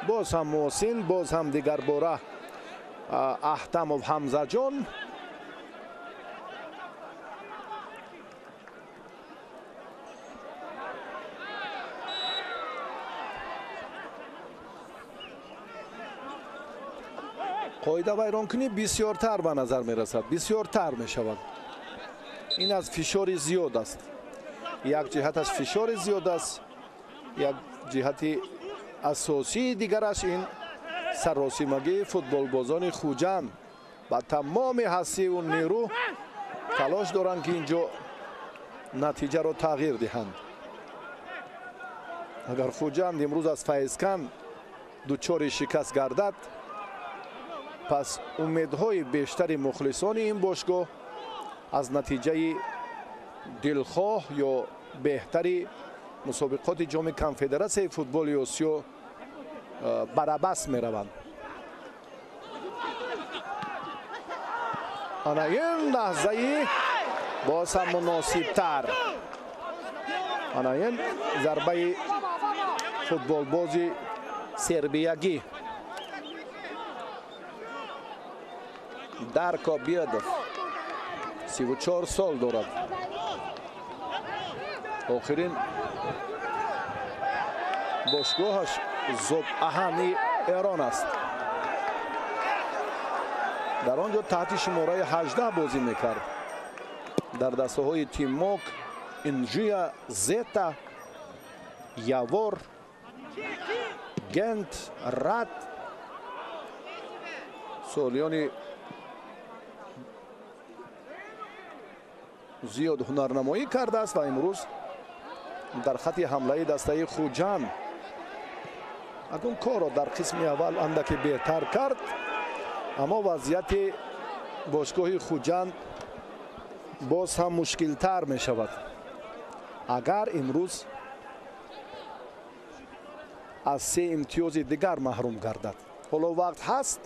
Боз ҳам Муҳсин, боз ҳам дигарбора Аҳтамов Ҳамзаҷон. Қоида вайронкунӣ бисёртар ба назар мерасад, бисёртар мешавад. Ин аз фишори зиёд аст. Як ҷиҳаташ фишори зиёд аст, як ҷиҳати асосии дигараш ин саросимагии футболбозони Хуҷанд ба тамоми ҳастиву нерӯ талош доранд, ки инҷо натиҷаро тағйир диҳанд. Агар Хуҷанд имрӯз аз Файзканд дучори шикаст гардад, пас умедҳои бештари мухлисони ин бошгоҳ аз натиҷаи дилхоҳ ё беҳтари мусобиқоти ҷоми конфедератсияи футболи Осиё барабас мераванд. Ана ин лаҳзаи боз ҳам муносибтар. Ана ин зарбаи футболбози сербиягӣ Дарко Бедов, 34 сол дорад. Охирин бошгоҳаш Зобаҳани Эрон аст. Дар он ҷо таҳти шумораи 18 бозӣ мекард. Дар дастаҳои Тимок, Инжия, Зета, Явор, Гент, Рад солиёни зиёд ҳунарнамоӣ кардааст ва имрӯз дар хати ҳамлаи дастаи Хуҷанд акун корро дар қисми аввал андаке беҳтар кард, аммо вазъияти бошгоҳи Хуҷанд боз ҳам мушкилтар мешавад. Агар имрӯз аз се имтиёзи дигар маҳрум гардад. Ҳоло вақт ҳаст,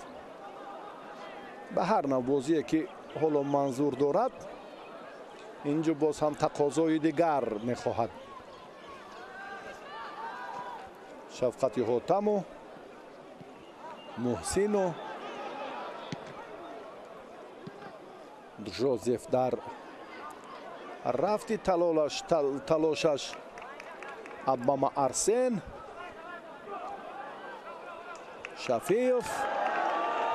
ба ҳар нав бозие ки ҳоло манзур дорад, инҷо боз ҳам тақозои дигар мехоҳад. Шавқати Ҳотаму, Муҳсину, Жозеф дар Рафти талошаш Аббама Арсен, Шафиев,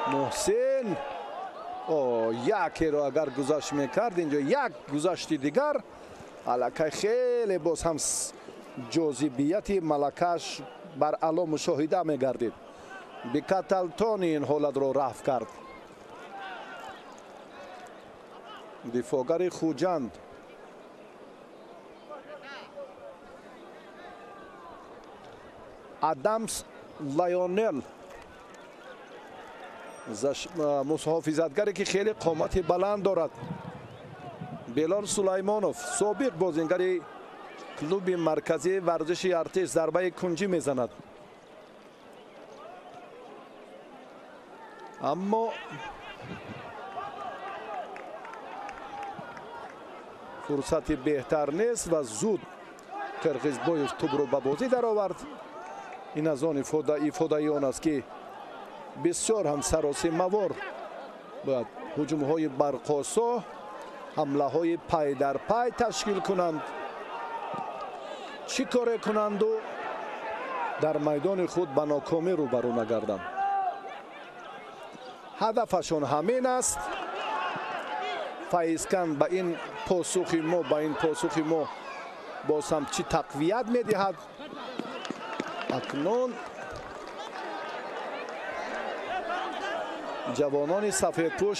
Муҳсин. Якеро агар гузашт мекард, инҷо як гузашти дигар, аллакай хеле боз ҳам ҷозибияти малакаш бар аъло мушоҳида мегардид. Бикаталтони ин ҳолатро рафт кард. Дифоъгари Хуҷанд Адамс Лайонел, муҳофизатгаре ки хеле қомати баланд дорад. Белол Сулаймонов, собиқ бозингари клуби марказии варзиши артиш, зарбаи кунҷӣ мезанад. Аммо фурсати беҳтар нест ва зуд Қирғизбоев тӯбро ба бозӣ даровард. Ин аз он ифодаи он аст, ки бисёр ҳам саросимавор бояд ҳуҷумҳои барқосо, ҳамлаҳои пай дар пай ташкил кунанд. Чӣ коре кунанду дар майдони худ ба нокомӣ рӯбарӯ нагарданд. Ҳадафашон ҳамин аст. Файзканд ба ин посухи мо, ба ин посухи мо боз ҳам чӣ тақвият медиҳад. Акнун ҷавонони сафедпӯш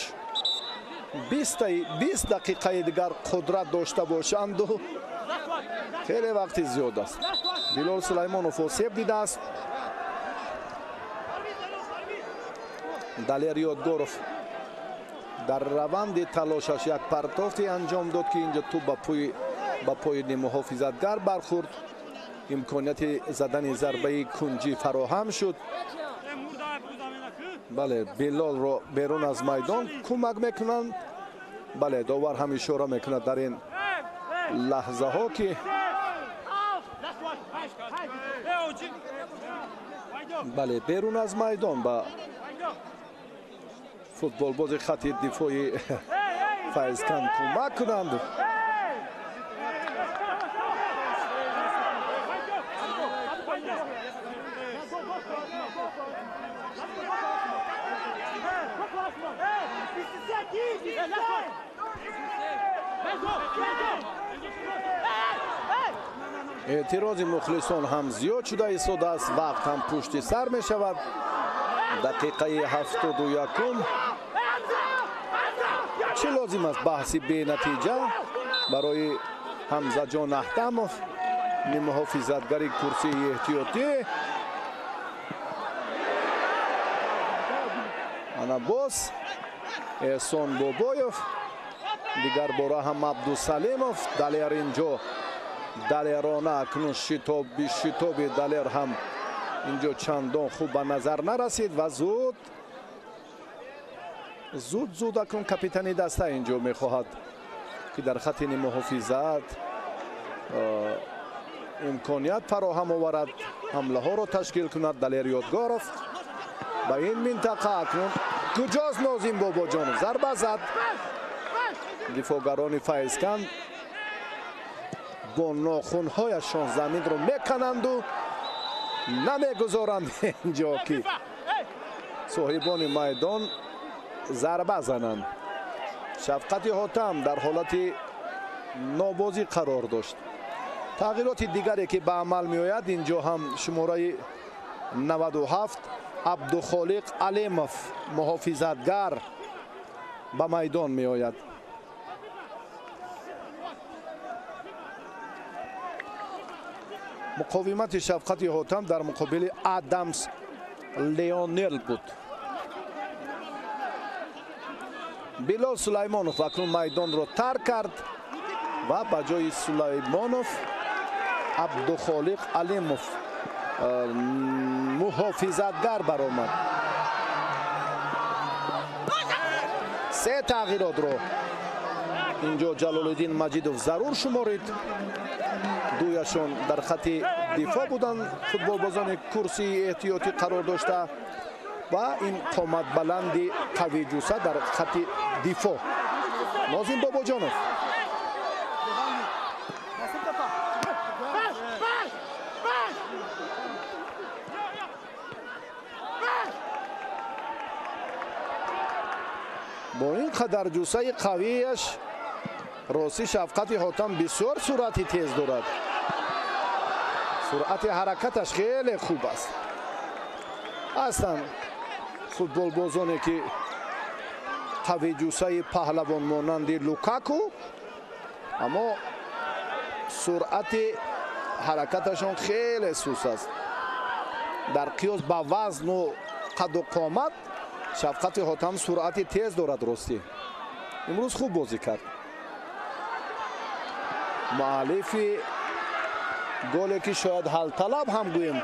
20 дақиқаи дигар қудрат дошта бошанду хеле вақти зиёд аст. Билол Сулаймонов осеб дидааст. Далер Ёдгоров дар раванди талошаш як партофте анҷом дод, ки инҷо тӯб ба пои муҳофизатгар бархӯрд. Имконияти задани зарбаи кунҷӣ фароҳам шуд. Бале, Билолро берун аз майдон кӯмак мекунанд. Бале, довар ҳам ишора мекунад дар ин лаҳзаҳо, ки бале, берун аз майдон ба футболбози хати дифои Файзканд кӯмак кунанд. Эътирози мухлисон ҳам зиёд шуда истодааст. Вақт ҳам пушти сар мешавад. Дақиқаи 71. Чӣ лозим аст баҳси бенатиҷа барои Ҳамзаҷон Аҳтамов, муҳофизатгари курсии эҳтиётӣ. Ана боз Эҳсон Бобоев, дигар бора ҳам Абдусалимов. Далер инҷо далерона акнун шитоби Далер ҳам инҷо чандон хуб ба назар нарасид ва зуд зуд акнун капитани даста инҷо мехоҳад, ки дар хати муҳофизат имконият фароҳам оварад, ҳамлаҳоро ташкил кунад. Далер Ёдгоров ба ин минтақа акнун куҷост Нозим Бобоҷонов? Зарба зад. Дифоъгарони Файзканд бо нохунҳояшон заминро мекананду намегузоранд инҷо, ки соҳибони майдон зарба зананд. Шафқати Ҳотам дар ҳолати нобозӣ қарор дошт. Тағйироти дигаре ки ба амал меояд инҷо ҳам шумораи 97 Абдухолиқ Алимов, муҳофизатгар, ба майдон меояд. Муқовимати Шафқати Ҳотам дар муқобили Адамс Леонел буд. Билол Сулаймонов акнун майдонро тарк кард ва ба ҷои Сулаймонов Абдухолиқ Алимов муҳофизатгар баромад. Се тағйиротро инҷо Ҷалолиддин Маҷидов зарур шуморид. Дуяшон дар хати дифоъ буданд, футболбозони курсии эҳтиётӣ қарор дошта ва ин қоматбаланди қавиҷуса дар хати дифоъ. Нозим Бобоҷонов. Бо ин қадар ҷуссаи қавияш ростӣ Шафқати Ҳотам бисёр суръати тез дорад. Суръати ҳаракаташ хеле хуб аст. Ҳастанд футболбозоне ки қавиҷуссаи паҳлавон монанди Лукаку, аммо суръати ҳаракаташон хеле сус аст. Дар қиёс ба вазну қаду қомат Шафқати Ҳотам суръати тез дорад. Ростӣ имрӯз хуб бозӣ кард. Муаллифи голе ки шояд ҳалталаб ҳам гӯем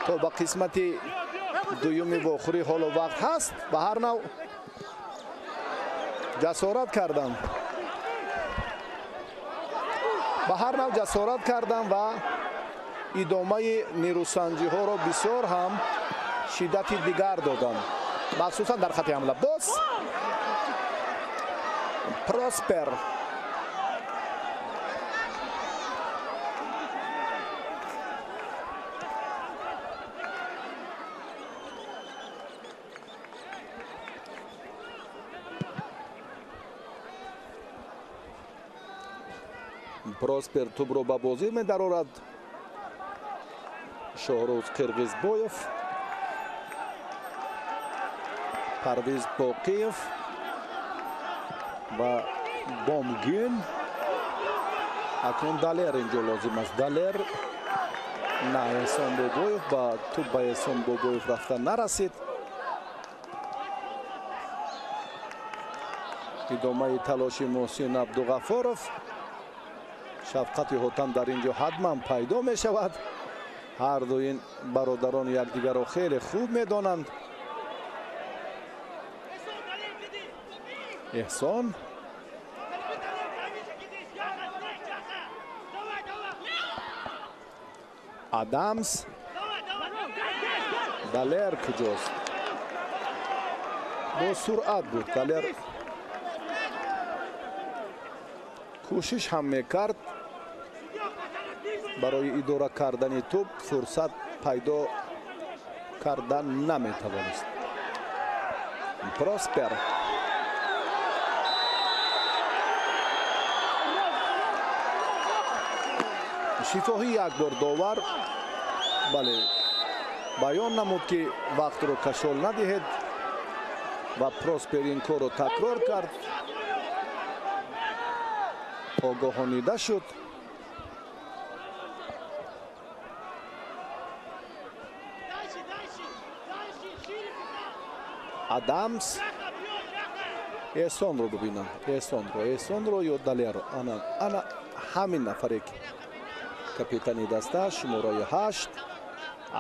то ба қисмати дуюми вохӯрӣ ҳоло вақт ҳаст, ба ҳар нав ҷасорат кардам. Ба ҳар нав ҷасорат кардам ва идомаи нерӯсанҷиҳоро бисёр ҳам шиддати дигар додам, махсусан дар хати ҳамла. Боз Проспер Проспер тӯбро ба бозӣ медарорад. Шоҳрӯз Қирғизбоев, Парвиз Боқиев ва Бомгин. Акнун Далер инҷо лозим аст. Далер на Эҳсон Бобоев, ба тӯб ба Эҳсон Бобоев рафта нарасид. Идомаи талоши Муҳсин Абдуғафоров. Шафқати Ҳотам дар инҷо ҳатман пайдо мешавад. Ҳар ду ин бародарон якдигарро хеле хуб медонанд. Эҳсон Адамс. Далер куҷост? Бо суръат буд Далер, кӯшиш ҳам мекард барои идора кардани тӯб, фурсат пайдо кардан наметавонист. Проспер шифоҳӣ як бор довар бале баён намуд ки вақтро кашол надиҳед ва Проспер ин корро такрор кард. Огоҳонида шуд. Адамс. Эҳсонро бибинам. Эҳсонро ё Далерро. Ана ҳамин нафаре ки капитани даста, шумораи 8.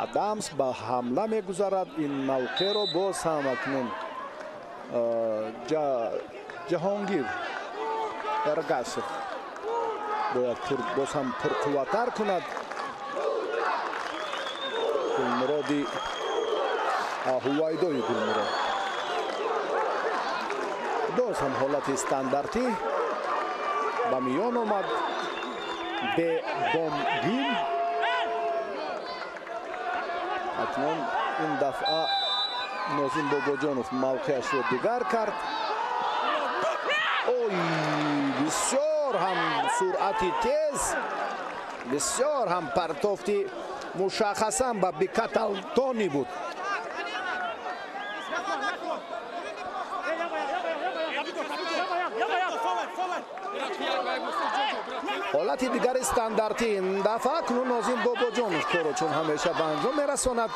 Адамс ба ҳамла мегузарад. Ин мавқеъро боз ҳам акнун Ҷаҳонгир Эргашев бояд боз ҳам пурқувваттар кунад. Гулмуроди ҳувайдои Гулмурод. Боз ҳам ҳолати стандартӣ ба миён омад. Бе Бомгин. Акнун ин дафъа Нозим Бобоҷонов мавқеашро дигар кард. Ой, бисёр ҳам суръати тез, бисёр ҳам партофти мушаххасан ба Бикаталтони буд. Ҳолати дигари стандартӣ ин дафъа акнун Нозим Бобоҷонов корро чун ҳамеша ба анҷом мерасонад.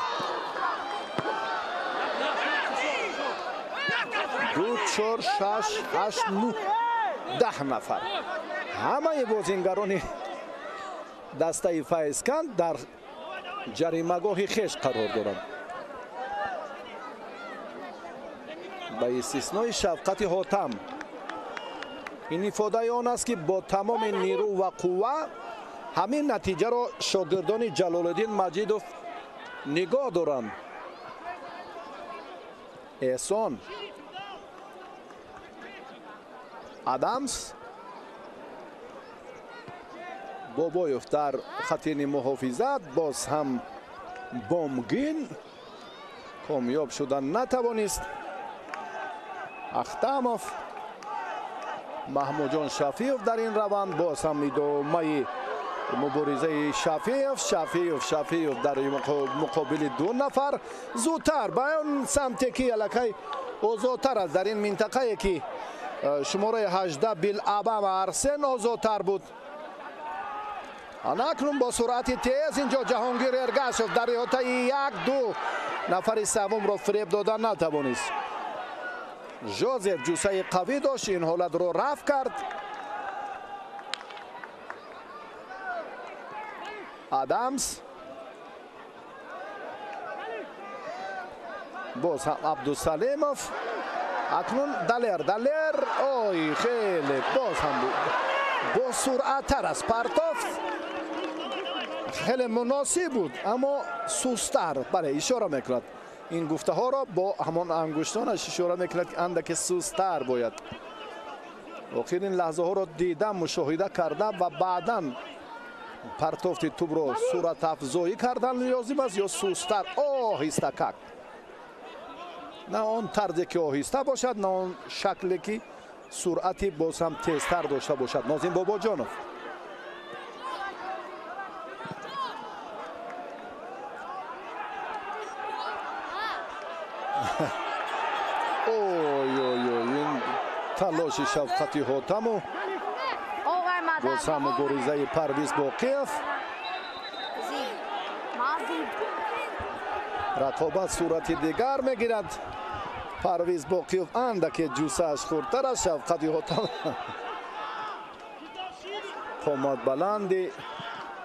2, 4, 6, 8, 9, 10 нафар. Ҳамаи бозингарони дастаи Файзканд дар ҷаримагоҳи хеш қарор доранд. Ба истиснои Шафқати Ҳотам. Ин ифодаи он аст ки бо тамоми нерӯ ва қувва ҳамин натиҷаро шогирдони Ҷалолиддин Маҷидов нигоҳ доранд. Эҳсон Адамс. Бобоев дар хатини муҳофизат, боз ҳам Бомгин комёб шуда натавонист. Ахтамов, Маҳмудҷон Шафиев дар ин раванд. Боз ҳам идомаи муборизаи Шафиев, Шафиев, Шафиев дар муқобили ду нафар зудтар ба он самте ки аллакай озодтар аст. Дар ин минтақае ки шумораи 18 Билабам Арсен озодтар буд. Акнун бо суръати тез инҷо Ҷаҳонгир Эргашев дар иҳотаи 1-2 нафари севумро фиреб дода натавонист. Жозеф ҷуссаи қавӣ дошт, ин ҳолатро рафт кард. Адамс, боз ҳам Абдусалимов, акнун Далер, Далер, ой, хеле боз ҳам бо суръаттар аст. Партофт хеле муносиб буд, аммо сусттар. Бале, ишора мекунад ин гуфтаҳоро бо ҳамон ангуштонаш, ишора мекунад ки андаке сусттар бояд. Охирин лаҳзаҳоро дида, мушоҳида карда ва баъдан партофти тӯбро суратафзоӣ кардан лозим аст ё сусттар, оҳиста как. На он тарзе ки оҳиста бошад, на он шакле ки суръати боз ҳам тезтар дошта бошад. Нозим Бобоҷонов. Ой, ой, ой, ин талоши Шавқати Ҳотаму, боз ҳам муборизаи Парвиз Боқиев. Рақобат сурати дигар мегирад. Парвиз Боқиев андаке ҷуссааш хурдтар аст. Шавқати Ҳотам қомат баланди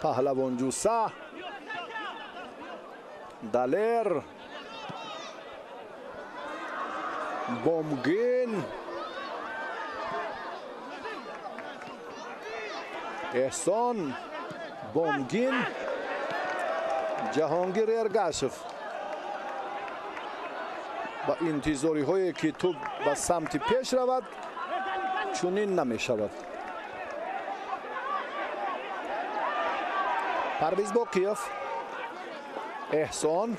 паҳлавон ҷусса. Далер, Бомгин, Эҳсон, Бомгин, Ҷаҳонгир Эргашев ба интизориҳое ки тӯб ба самти пеш равад чунин намешавад. Парвиз Боқиев, Эҳсон,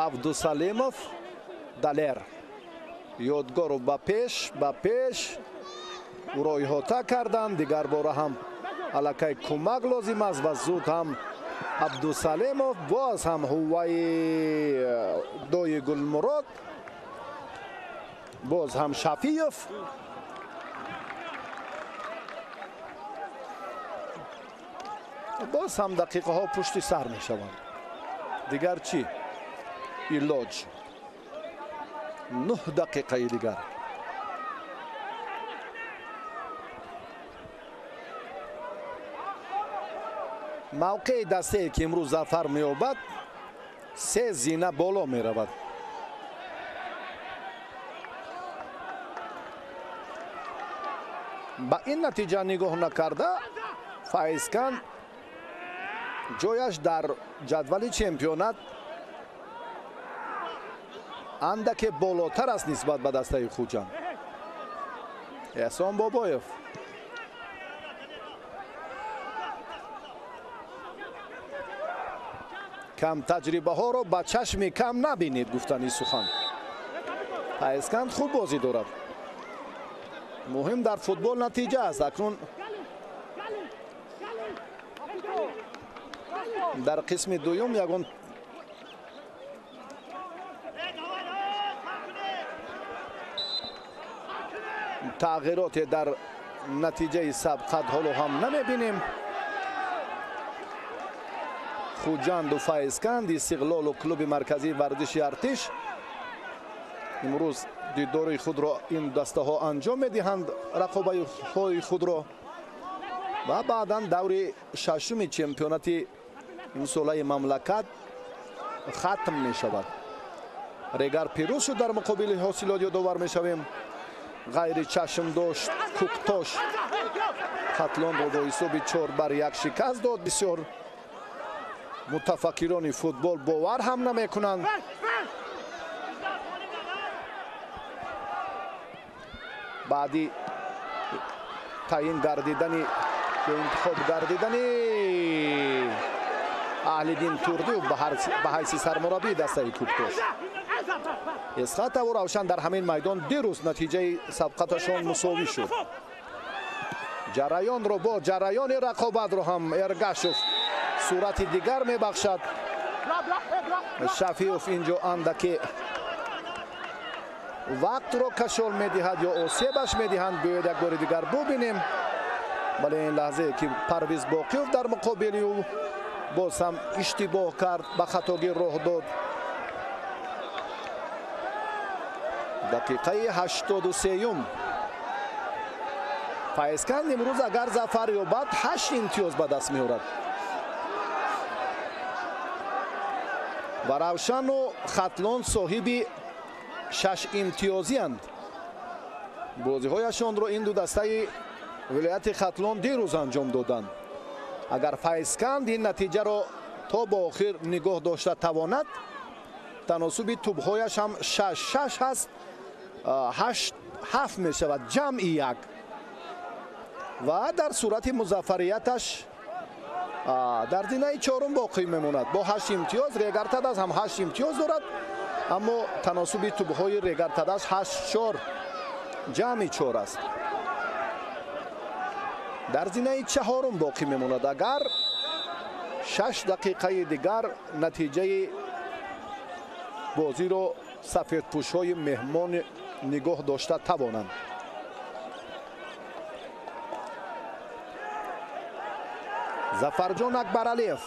Абдусалимов, Далер. Ёдгоров ба пеш, ба пеш ӯро иҳота карданд. Дигар бора ҳам аллакай кӯмак лозим аст ва зуд ҳам Абдусалимов, боз ҳам ҳувваи дои Гулмурод, боз ҳам Шафиев. Боз ҳам дақиқаҳо пушти сар мешаванд. Дигар чӣ илоҷ? 9 дақиқаи дигар. Мавқеи дастае ки имрӯз зафар меёбад 3 зина боло меравад. Ба ин натиҷа нигоҳ накарда, Файзканд ҷояш дар ҷадвали чемпионат андаке болотар аст нисбат ба дастаи Хуҷанд. Эҳсон Бобоев, кам таҷрибаҳоро ба чашми кам набинед, гуфтани сухан. Файзканд хуб бозӣ дорад. Муҳим дар футбол натиҷа аст. Акнун дар қисми дуюм ягон тағйироте дар натиҷаи сабқат ҳоло ҳам намебинем. Хуҷанду Файзканд, Истиқлолу клуби марказии варзиши Артиш имрӯз дидори худро ин дастаҳо анҷом медиҳанд, рақобатҳои худро, ва баъдан даври шашуми чемпионати имсолаи мамлакат хатм мешавад. Регар пирӯз шуд дар муқобили Ҳосилот, ёдовар мешавем. Ғайри чашм дошт Куктош Хатлонро бо ҳисоби 4-1 шикаст дод. Бисёр мутафаккирони футбол бовар ҳам намекунанд. Баъди таъин гардидани ё интихоб гардидани Аҳлиддин Турдиев ба ҳайси сармураббии дастаи Куктош. Эсхатаву Равшан дар ҳамин майдон дирӯз натиҷаи сабқаташон мусовӣ шуд. Ҷараёнро бо ҷараёни рақобатро ҳам Эргашев сурати дигар мебахшад. Шафиев инҷо андаке вақтро кашол медиҳад ё осебаш медиҳанд. Биёед як бори дигар бубинем. Бале, ин лаҳзае ки Парвиз Боқиев дар муқобили ӯ боз ҳам иштибоҳ кард, ба хатогӣ роҳ дод. Дақиқаи 83-юм. Файзканд имрӯз агар зафар ёбад, 8 имтиёз ба даст меорад. Ва Равшану Хатлон соҳиби 6 имтиёзианд. Бозиҳояшонро ин ду дастаи вилояти Хатлон дирӯз анҷом доданд. Агар Файзканд ин натиҷаро то ба охир нигоҳ дошта тавонад, таносуби тӯбҳояш ҳам 6-6 ҳаст, 8-7 мешавад, ҷамъи 1. Ва дар сурати музаффарияташ дар зинаи чорум боқӣ мемонад бо 8 имтиёз. Регартадаш ҳам 8 имтиёз дорад, аммо таносуби тӯбҳои Регартадаш 8-4, ҷамъи 4 аст. Дар зинаи чаҳорум боқӣ мемонад. Агар 6 дақиқаи дигар натиҷаи бозиро сафедпӯшҳои меҳмон нигоҳ дошта тавонанд. Зафарҷон Акбаралиев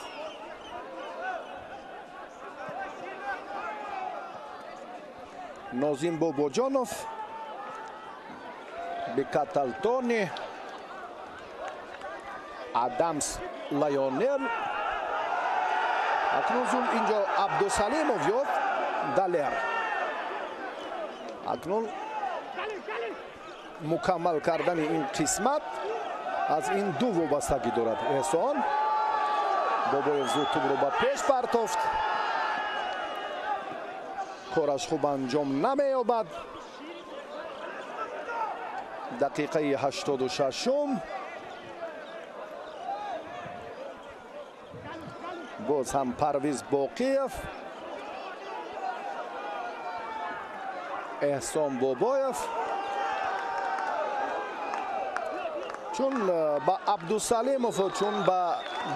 Нозим Бобоҷонов, Бекаталтони, Адамс Лайонел. Акнун зул инҷо Абдусалимов ёфт Далер. Акнун мукаммал кардани ин қисмат аз ин ду вобастагӣ дорад. Эҳсон Бобоев зуд тӯбро ба пеш партофт. Кораш хуб анҷом намеёбад. Дақиқаи 86-ум. Боз ҳам Парвиз Боқиев, Эҳсон Бобоев. Чун ба Абдусалимов, чун ба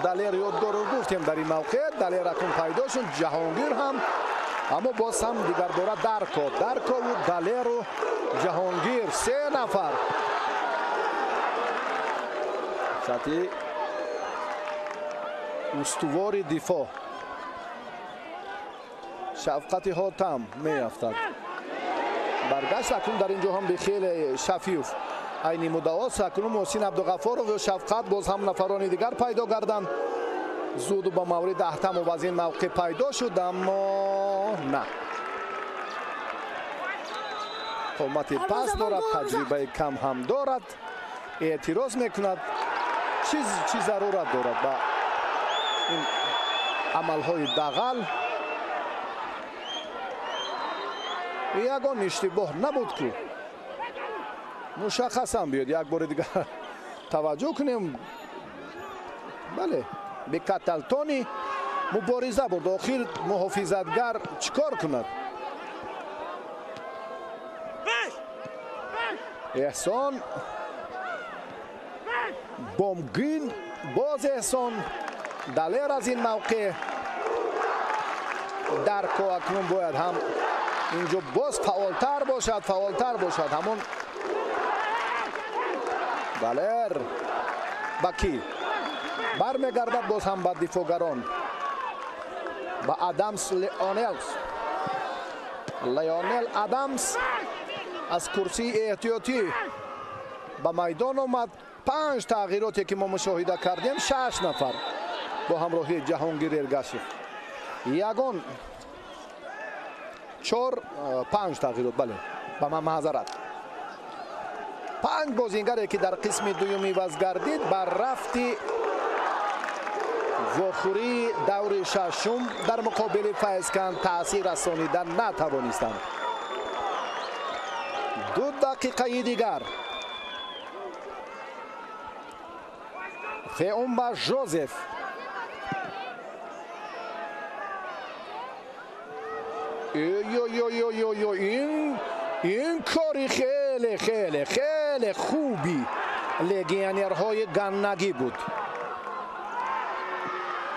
Далер Ёдгоров гуфтем дар ин мавқеъ, Далер акун пайдо шуд, Ҷаҳонгир ҳам, аммо боз ҳам дигар дора Дарко. Даркову Далеру Ҷаҳонгир, 3 нафар. Сатҳи устувори дифоъ. Шафқати Ҳотам меафтад. Баргашт акнун дар ин ҷо ҳам бехеле Шафиев. Айни муддаост акнун Муҳсин Абдуғаффоров ё Шафқат боз ҳам нафарони дигар пайдо гарданд. Зуду ба маврид Аҳтамов аз ин мавқеъ пайдо шуд, аммо на. Қомати паст дорад, таҷрибаи кам ҳам дорад, эътироз мекунад. Чӣ зарурат дорад ба ин амалҳои дағал? Ягон иштибоҳ набуд ку. Мушаххасан биёд як бори дигар таваҷҷӯҳ кунем. Бале, Бекаталтони мубориза бурд. Охир муҳофизатгар чӣ кор кунад? Эҳсон Бомгин, боз Эҳсон Далер аз ин мавқеъ. Дарко акнун бояд ҳам инҷо боз фаъолтар бошад, фаъолтар бошад. Ҳамон Далер ба кӣ бармегардад? Боз ҳам ба дифоъгарон, ба Адамс Леонелс. Леонел Адамс аз курсии эҳтиётӣ ба майдон омад. 5 тағйироте ки мо мушоҳида кардем, 6 нафар бо ҳамроҳии Ҷаҳонгир Эргашев. Ягон 4-5 тағйирот, бале, ба ман маъзарат. 5 бозингаре ки дар қисми дуюм иваз гардид, ба рафти вохӯрии даври шашум дар муқобили Файзканд таъсир расонида натавонистанд. 2 дақиқаи дигар. Феумба Жозеф. Ё ин кори хеле хеле хеле хуби легионерҳои ганнагӣ буд.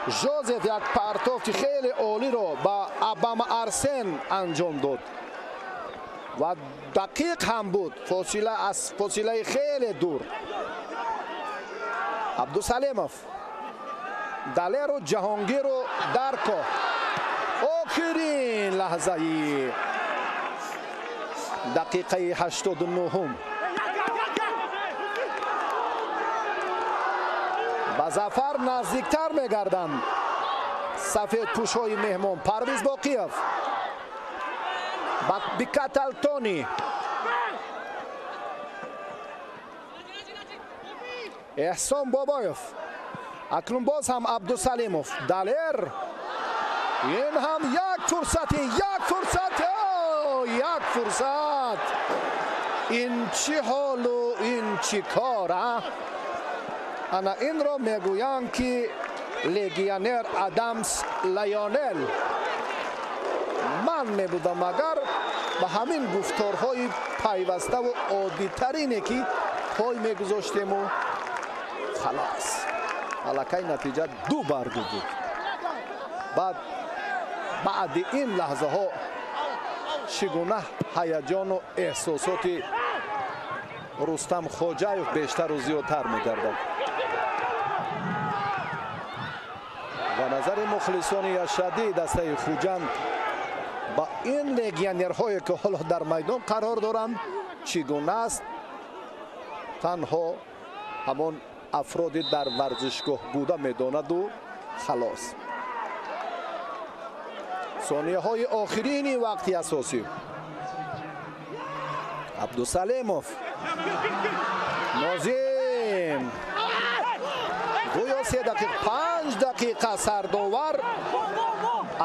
Жозеф як партофти хеле олиро ба Абама Арсен анҷом дод ва дақиқ ҳам буд, фосила аз фосилаи хеле дур. Абдусалимов, Далеру, Ҷаҳонгиру Дарко. Охирин лаҳзаи дақиқаи 89-ум ба зафар наздиктар мегарданд сафедпӯшҳои меҳмон. Парвиз Боқиев Бикаталтони, Эҳсон Бобоев, акнун боз ҳам Абдусалимов, Далер. Ин ҳам як фурсати, як фурсат, як фурсат. Ин чӣ ҳолу ин чӣ кор, а? Ана инро мегӯянд, ки легионер Адамс Лайонел. Ман мебудам агар ба ҳамин гуфторҳои пайваставу оддитарине ки пой мегузоштему халос. Аллакай натиҷа 2-2 буд. Баъд баъди ин лаҳзаҳо чӣ гуна ҳаяҷону эҳсосоти Рустам Хоҷаев бештару зиёдтар мегардад. Ба назари мухлисони ашаддӣ дастаи Хуҷанд ба ин легионерҳое ки ҳоло дар майдон қарор доранд чӣ гуна аст, танҳо ҳамон афроди дар варзишгоҳ буда медонаду халос. Сонияҳои охирини вақти асосӣ. Абдусалимов, Нозим, гӯё 3 дақиқа, 5 дақиқа сардовар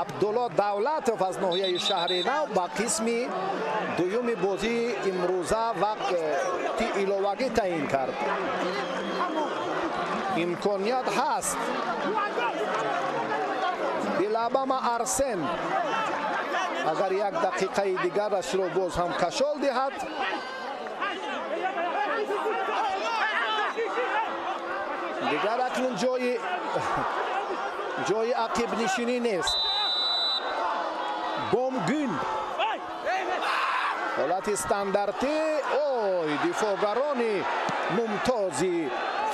Абдулло Давлатов аз ноҳияи Шаҳри Нав ба қисми дуюми бозии имрӯза вақти иловагӣ таъин кард. Имконият ҳаст. Билабама Арсен агар як дақиқаи дигарашро боз ҳам кашол диҳад, дигар акнун ҷои ақибнишинӣ нест. Бомгин, ҳолати стандартӣ. Ой, дифоъгарони мумтози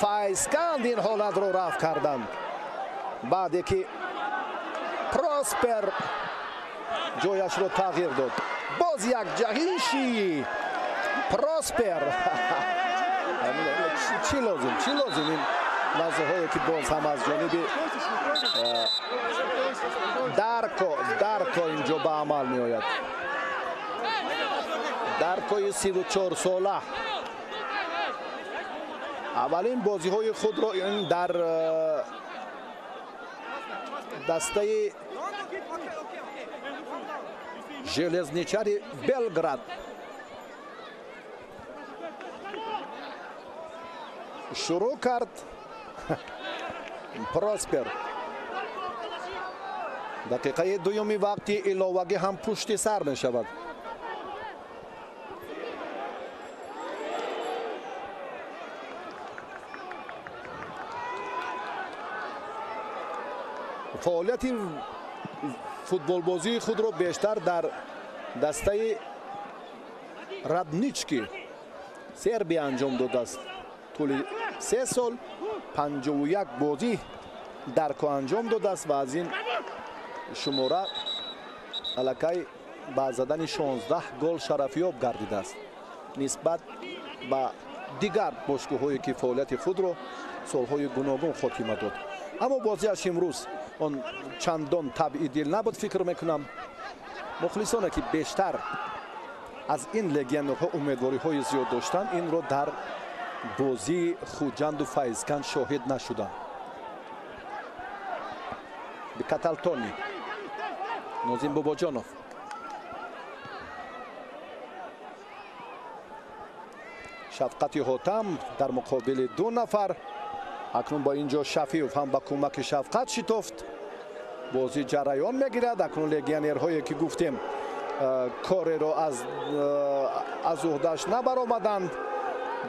Файзканд ин ҳолатро рафт карданд. Баъде ки Проспер ҷояшро тағйир дод. Боз як ҷаҳиши Проспер. Чӣ лозим, чӣ лозим ин лаҳзаҳое ки боз ҳам аз ҷониби Дарко инҷо ба амал меояд. Даркои 34 сола аввалин бозиҳои худро ин дар дастаи Железничари Белград шурӯъ кард. Проспер дақиқаи дуюми вақти иловагӣ ҳам пушти сар мешавад. Фаъолияти футболбозии худро бештар дар дастаи Раднички Сербия анҷом додааст. Тӯли 3 сол 51 бозӣ Дарко анҷом додааст ва аз ин шумора аллакай ба задани 16 гол шарафёб гардидааст нисбат ба дигар бошгоҳҳое ки фаъолияти худро солҳои гуногун хотима дод. Аммо бозиаш имрӯз он чандон табъи дил набуд, фикр мекунам. Мухлисоне ки бештар аз ин легионерҳо умедвориҳои зиёд доштанд, инро дар бозии Хуҷанду Файзканд шоҳид нашуданд. Бикаталтони, Нозим Бобоҷонов, Шафқати Ҳотам дар муқобили 2 нафар. Акнун бо инҷо Шафиев ҳам ба кӯмаки Шафқат шитофт. Бозӣ ҷараён мегирад. Акнун легионерҳое ки гуфтем кореро аз уҳдаш набаромаданд.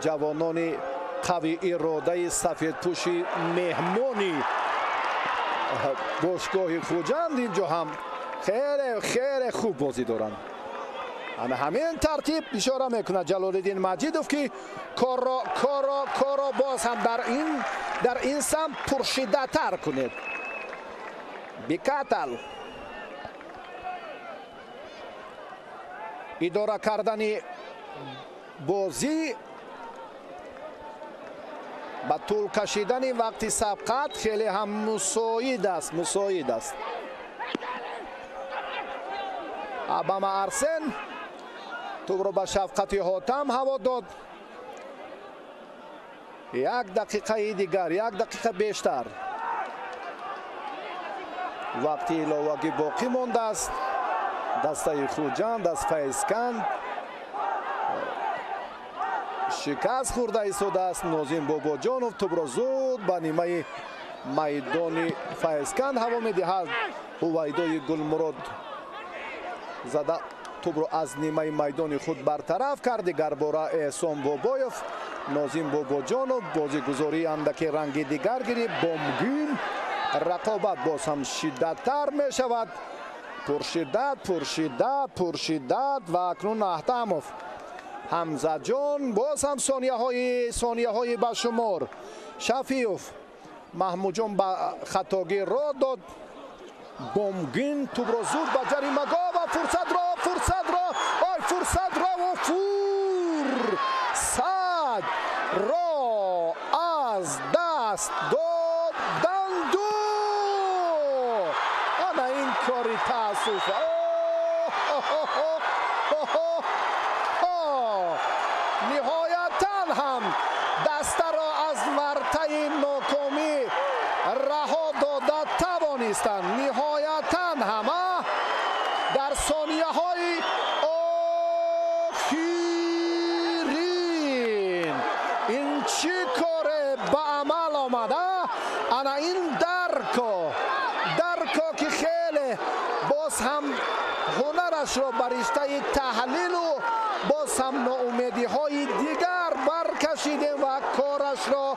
Ҷавонони қави иродаи сафедпӯши меҳмони бошгоҳи Хуҷанд инҷо ҳам хеле хеле хуб бозӣ доранд. Ана ҳамин тартиб ишора мекунад Ҷалолиддин Маҷидов, ки корро боз ҳам дар ин самт пуршиддаттар кунед. Бикатал идора кардани бозӣ ба тӯл кашидани вақти сабқат хеле ҳам мусоид аст. Абама Арсен тӯбро ба Шафқати Ҳотам ҳаво дод. Як дақиқаи дигар, як дақиқа бештар вақти иловагӣ боқӣ мондааст. Дастаи Хуҷанд аз Файзканд шикаст хӯрда истодааст. Нозим Бобоҷонов тӯбро зуд ба нимаи майдони Файзканд ҳаво медиҳад. Ҳувайдои Гулмурод зада тӯбро аз нимаи майдони худ бартараф кард. Дигарбора Эҳсон Бобоев, Нозим Бобоҷонов бозигузории андаке ранги дигар гирифт. Бомгин рақобат боз ҳам шиддаттар мешавад. Пуршиддат, пуршиддат, пуршиддат ва акнун Аҳтамов. Ҳамзаҷон боз ҳам сонияҳои ба шумор. Шафиев Маҳмудҷон ба хатогӣ ро дод. Бомгин тӯбро зуд ба ҷаримагоҳ ва фурсатро ва фурсатро аз даст доданду. Ана ин кори таассуф. Ниҳоятан ҳам дастаро аз вартаи нокомӣ раҳо дода тавонистанд. Ниҳоятан ҳама дар сонияҳои охирин ин чӣ коре ба амал омада? Ана ин дарко ки хеле боз ҳам ҳунарашро ба риштаи таҳлилу боз ҳам ноумедиҳои дигар баркашидем ва корашро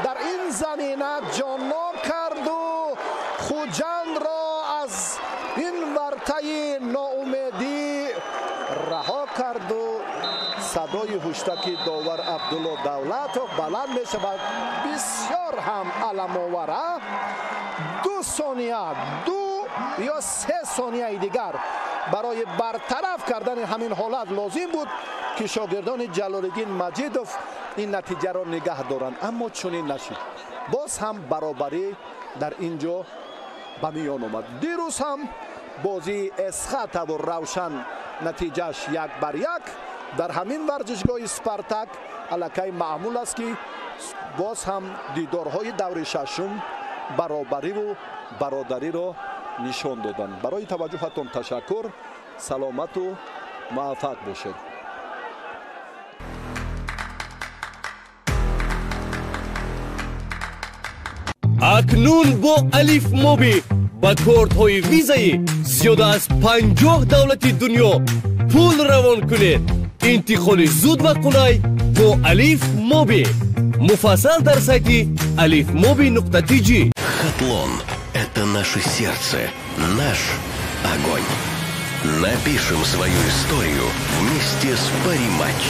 дар ин замина ҷоннок карду Хуҷандро аз ин вартаи ноумедӣ раҳо карду садои ҳуштаки довар Абдулло Давлатов баланд мешавад. Бисёр ҳам аламовара. 2 сония, 2 ё 3 сонияи дигар барои бартараф кардани ҳамин ҳолат лозим буд, ки шогирдони Ҷалолиддин Маҷидов ин натиҷаро нигаҳ доранд, аммо чунин нашуд. Боз ҳам баробарӣ дар ин ҷо ба миён омад. Дирӯз ҳам бозии Эсхатаву Равшан натиҷааш 1-1 дар ҳамин варзишгоҳи Спартак аллакай маъмул аст, ки боз ҳам дидорҳои даври шашум баробариву бародариро нишон доданд. Барои таваҷҷӯҳатон ташаккур. Саломату муваффақ бошед. Акнун бо Алиф Моби ба кортҳои визаи зиёда аз 50 давлати дунё пул равон кунед. Интиқоли зуд ва қулай бо Алиф Моби. Муфассал дар сайти alifmobi.tg. Хатлон – это наше сердце, наш огонь. Напишем свою историю вместе с Париматч.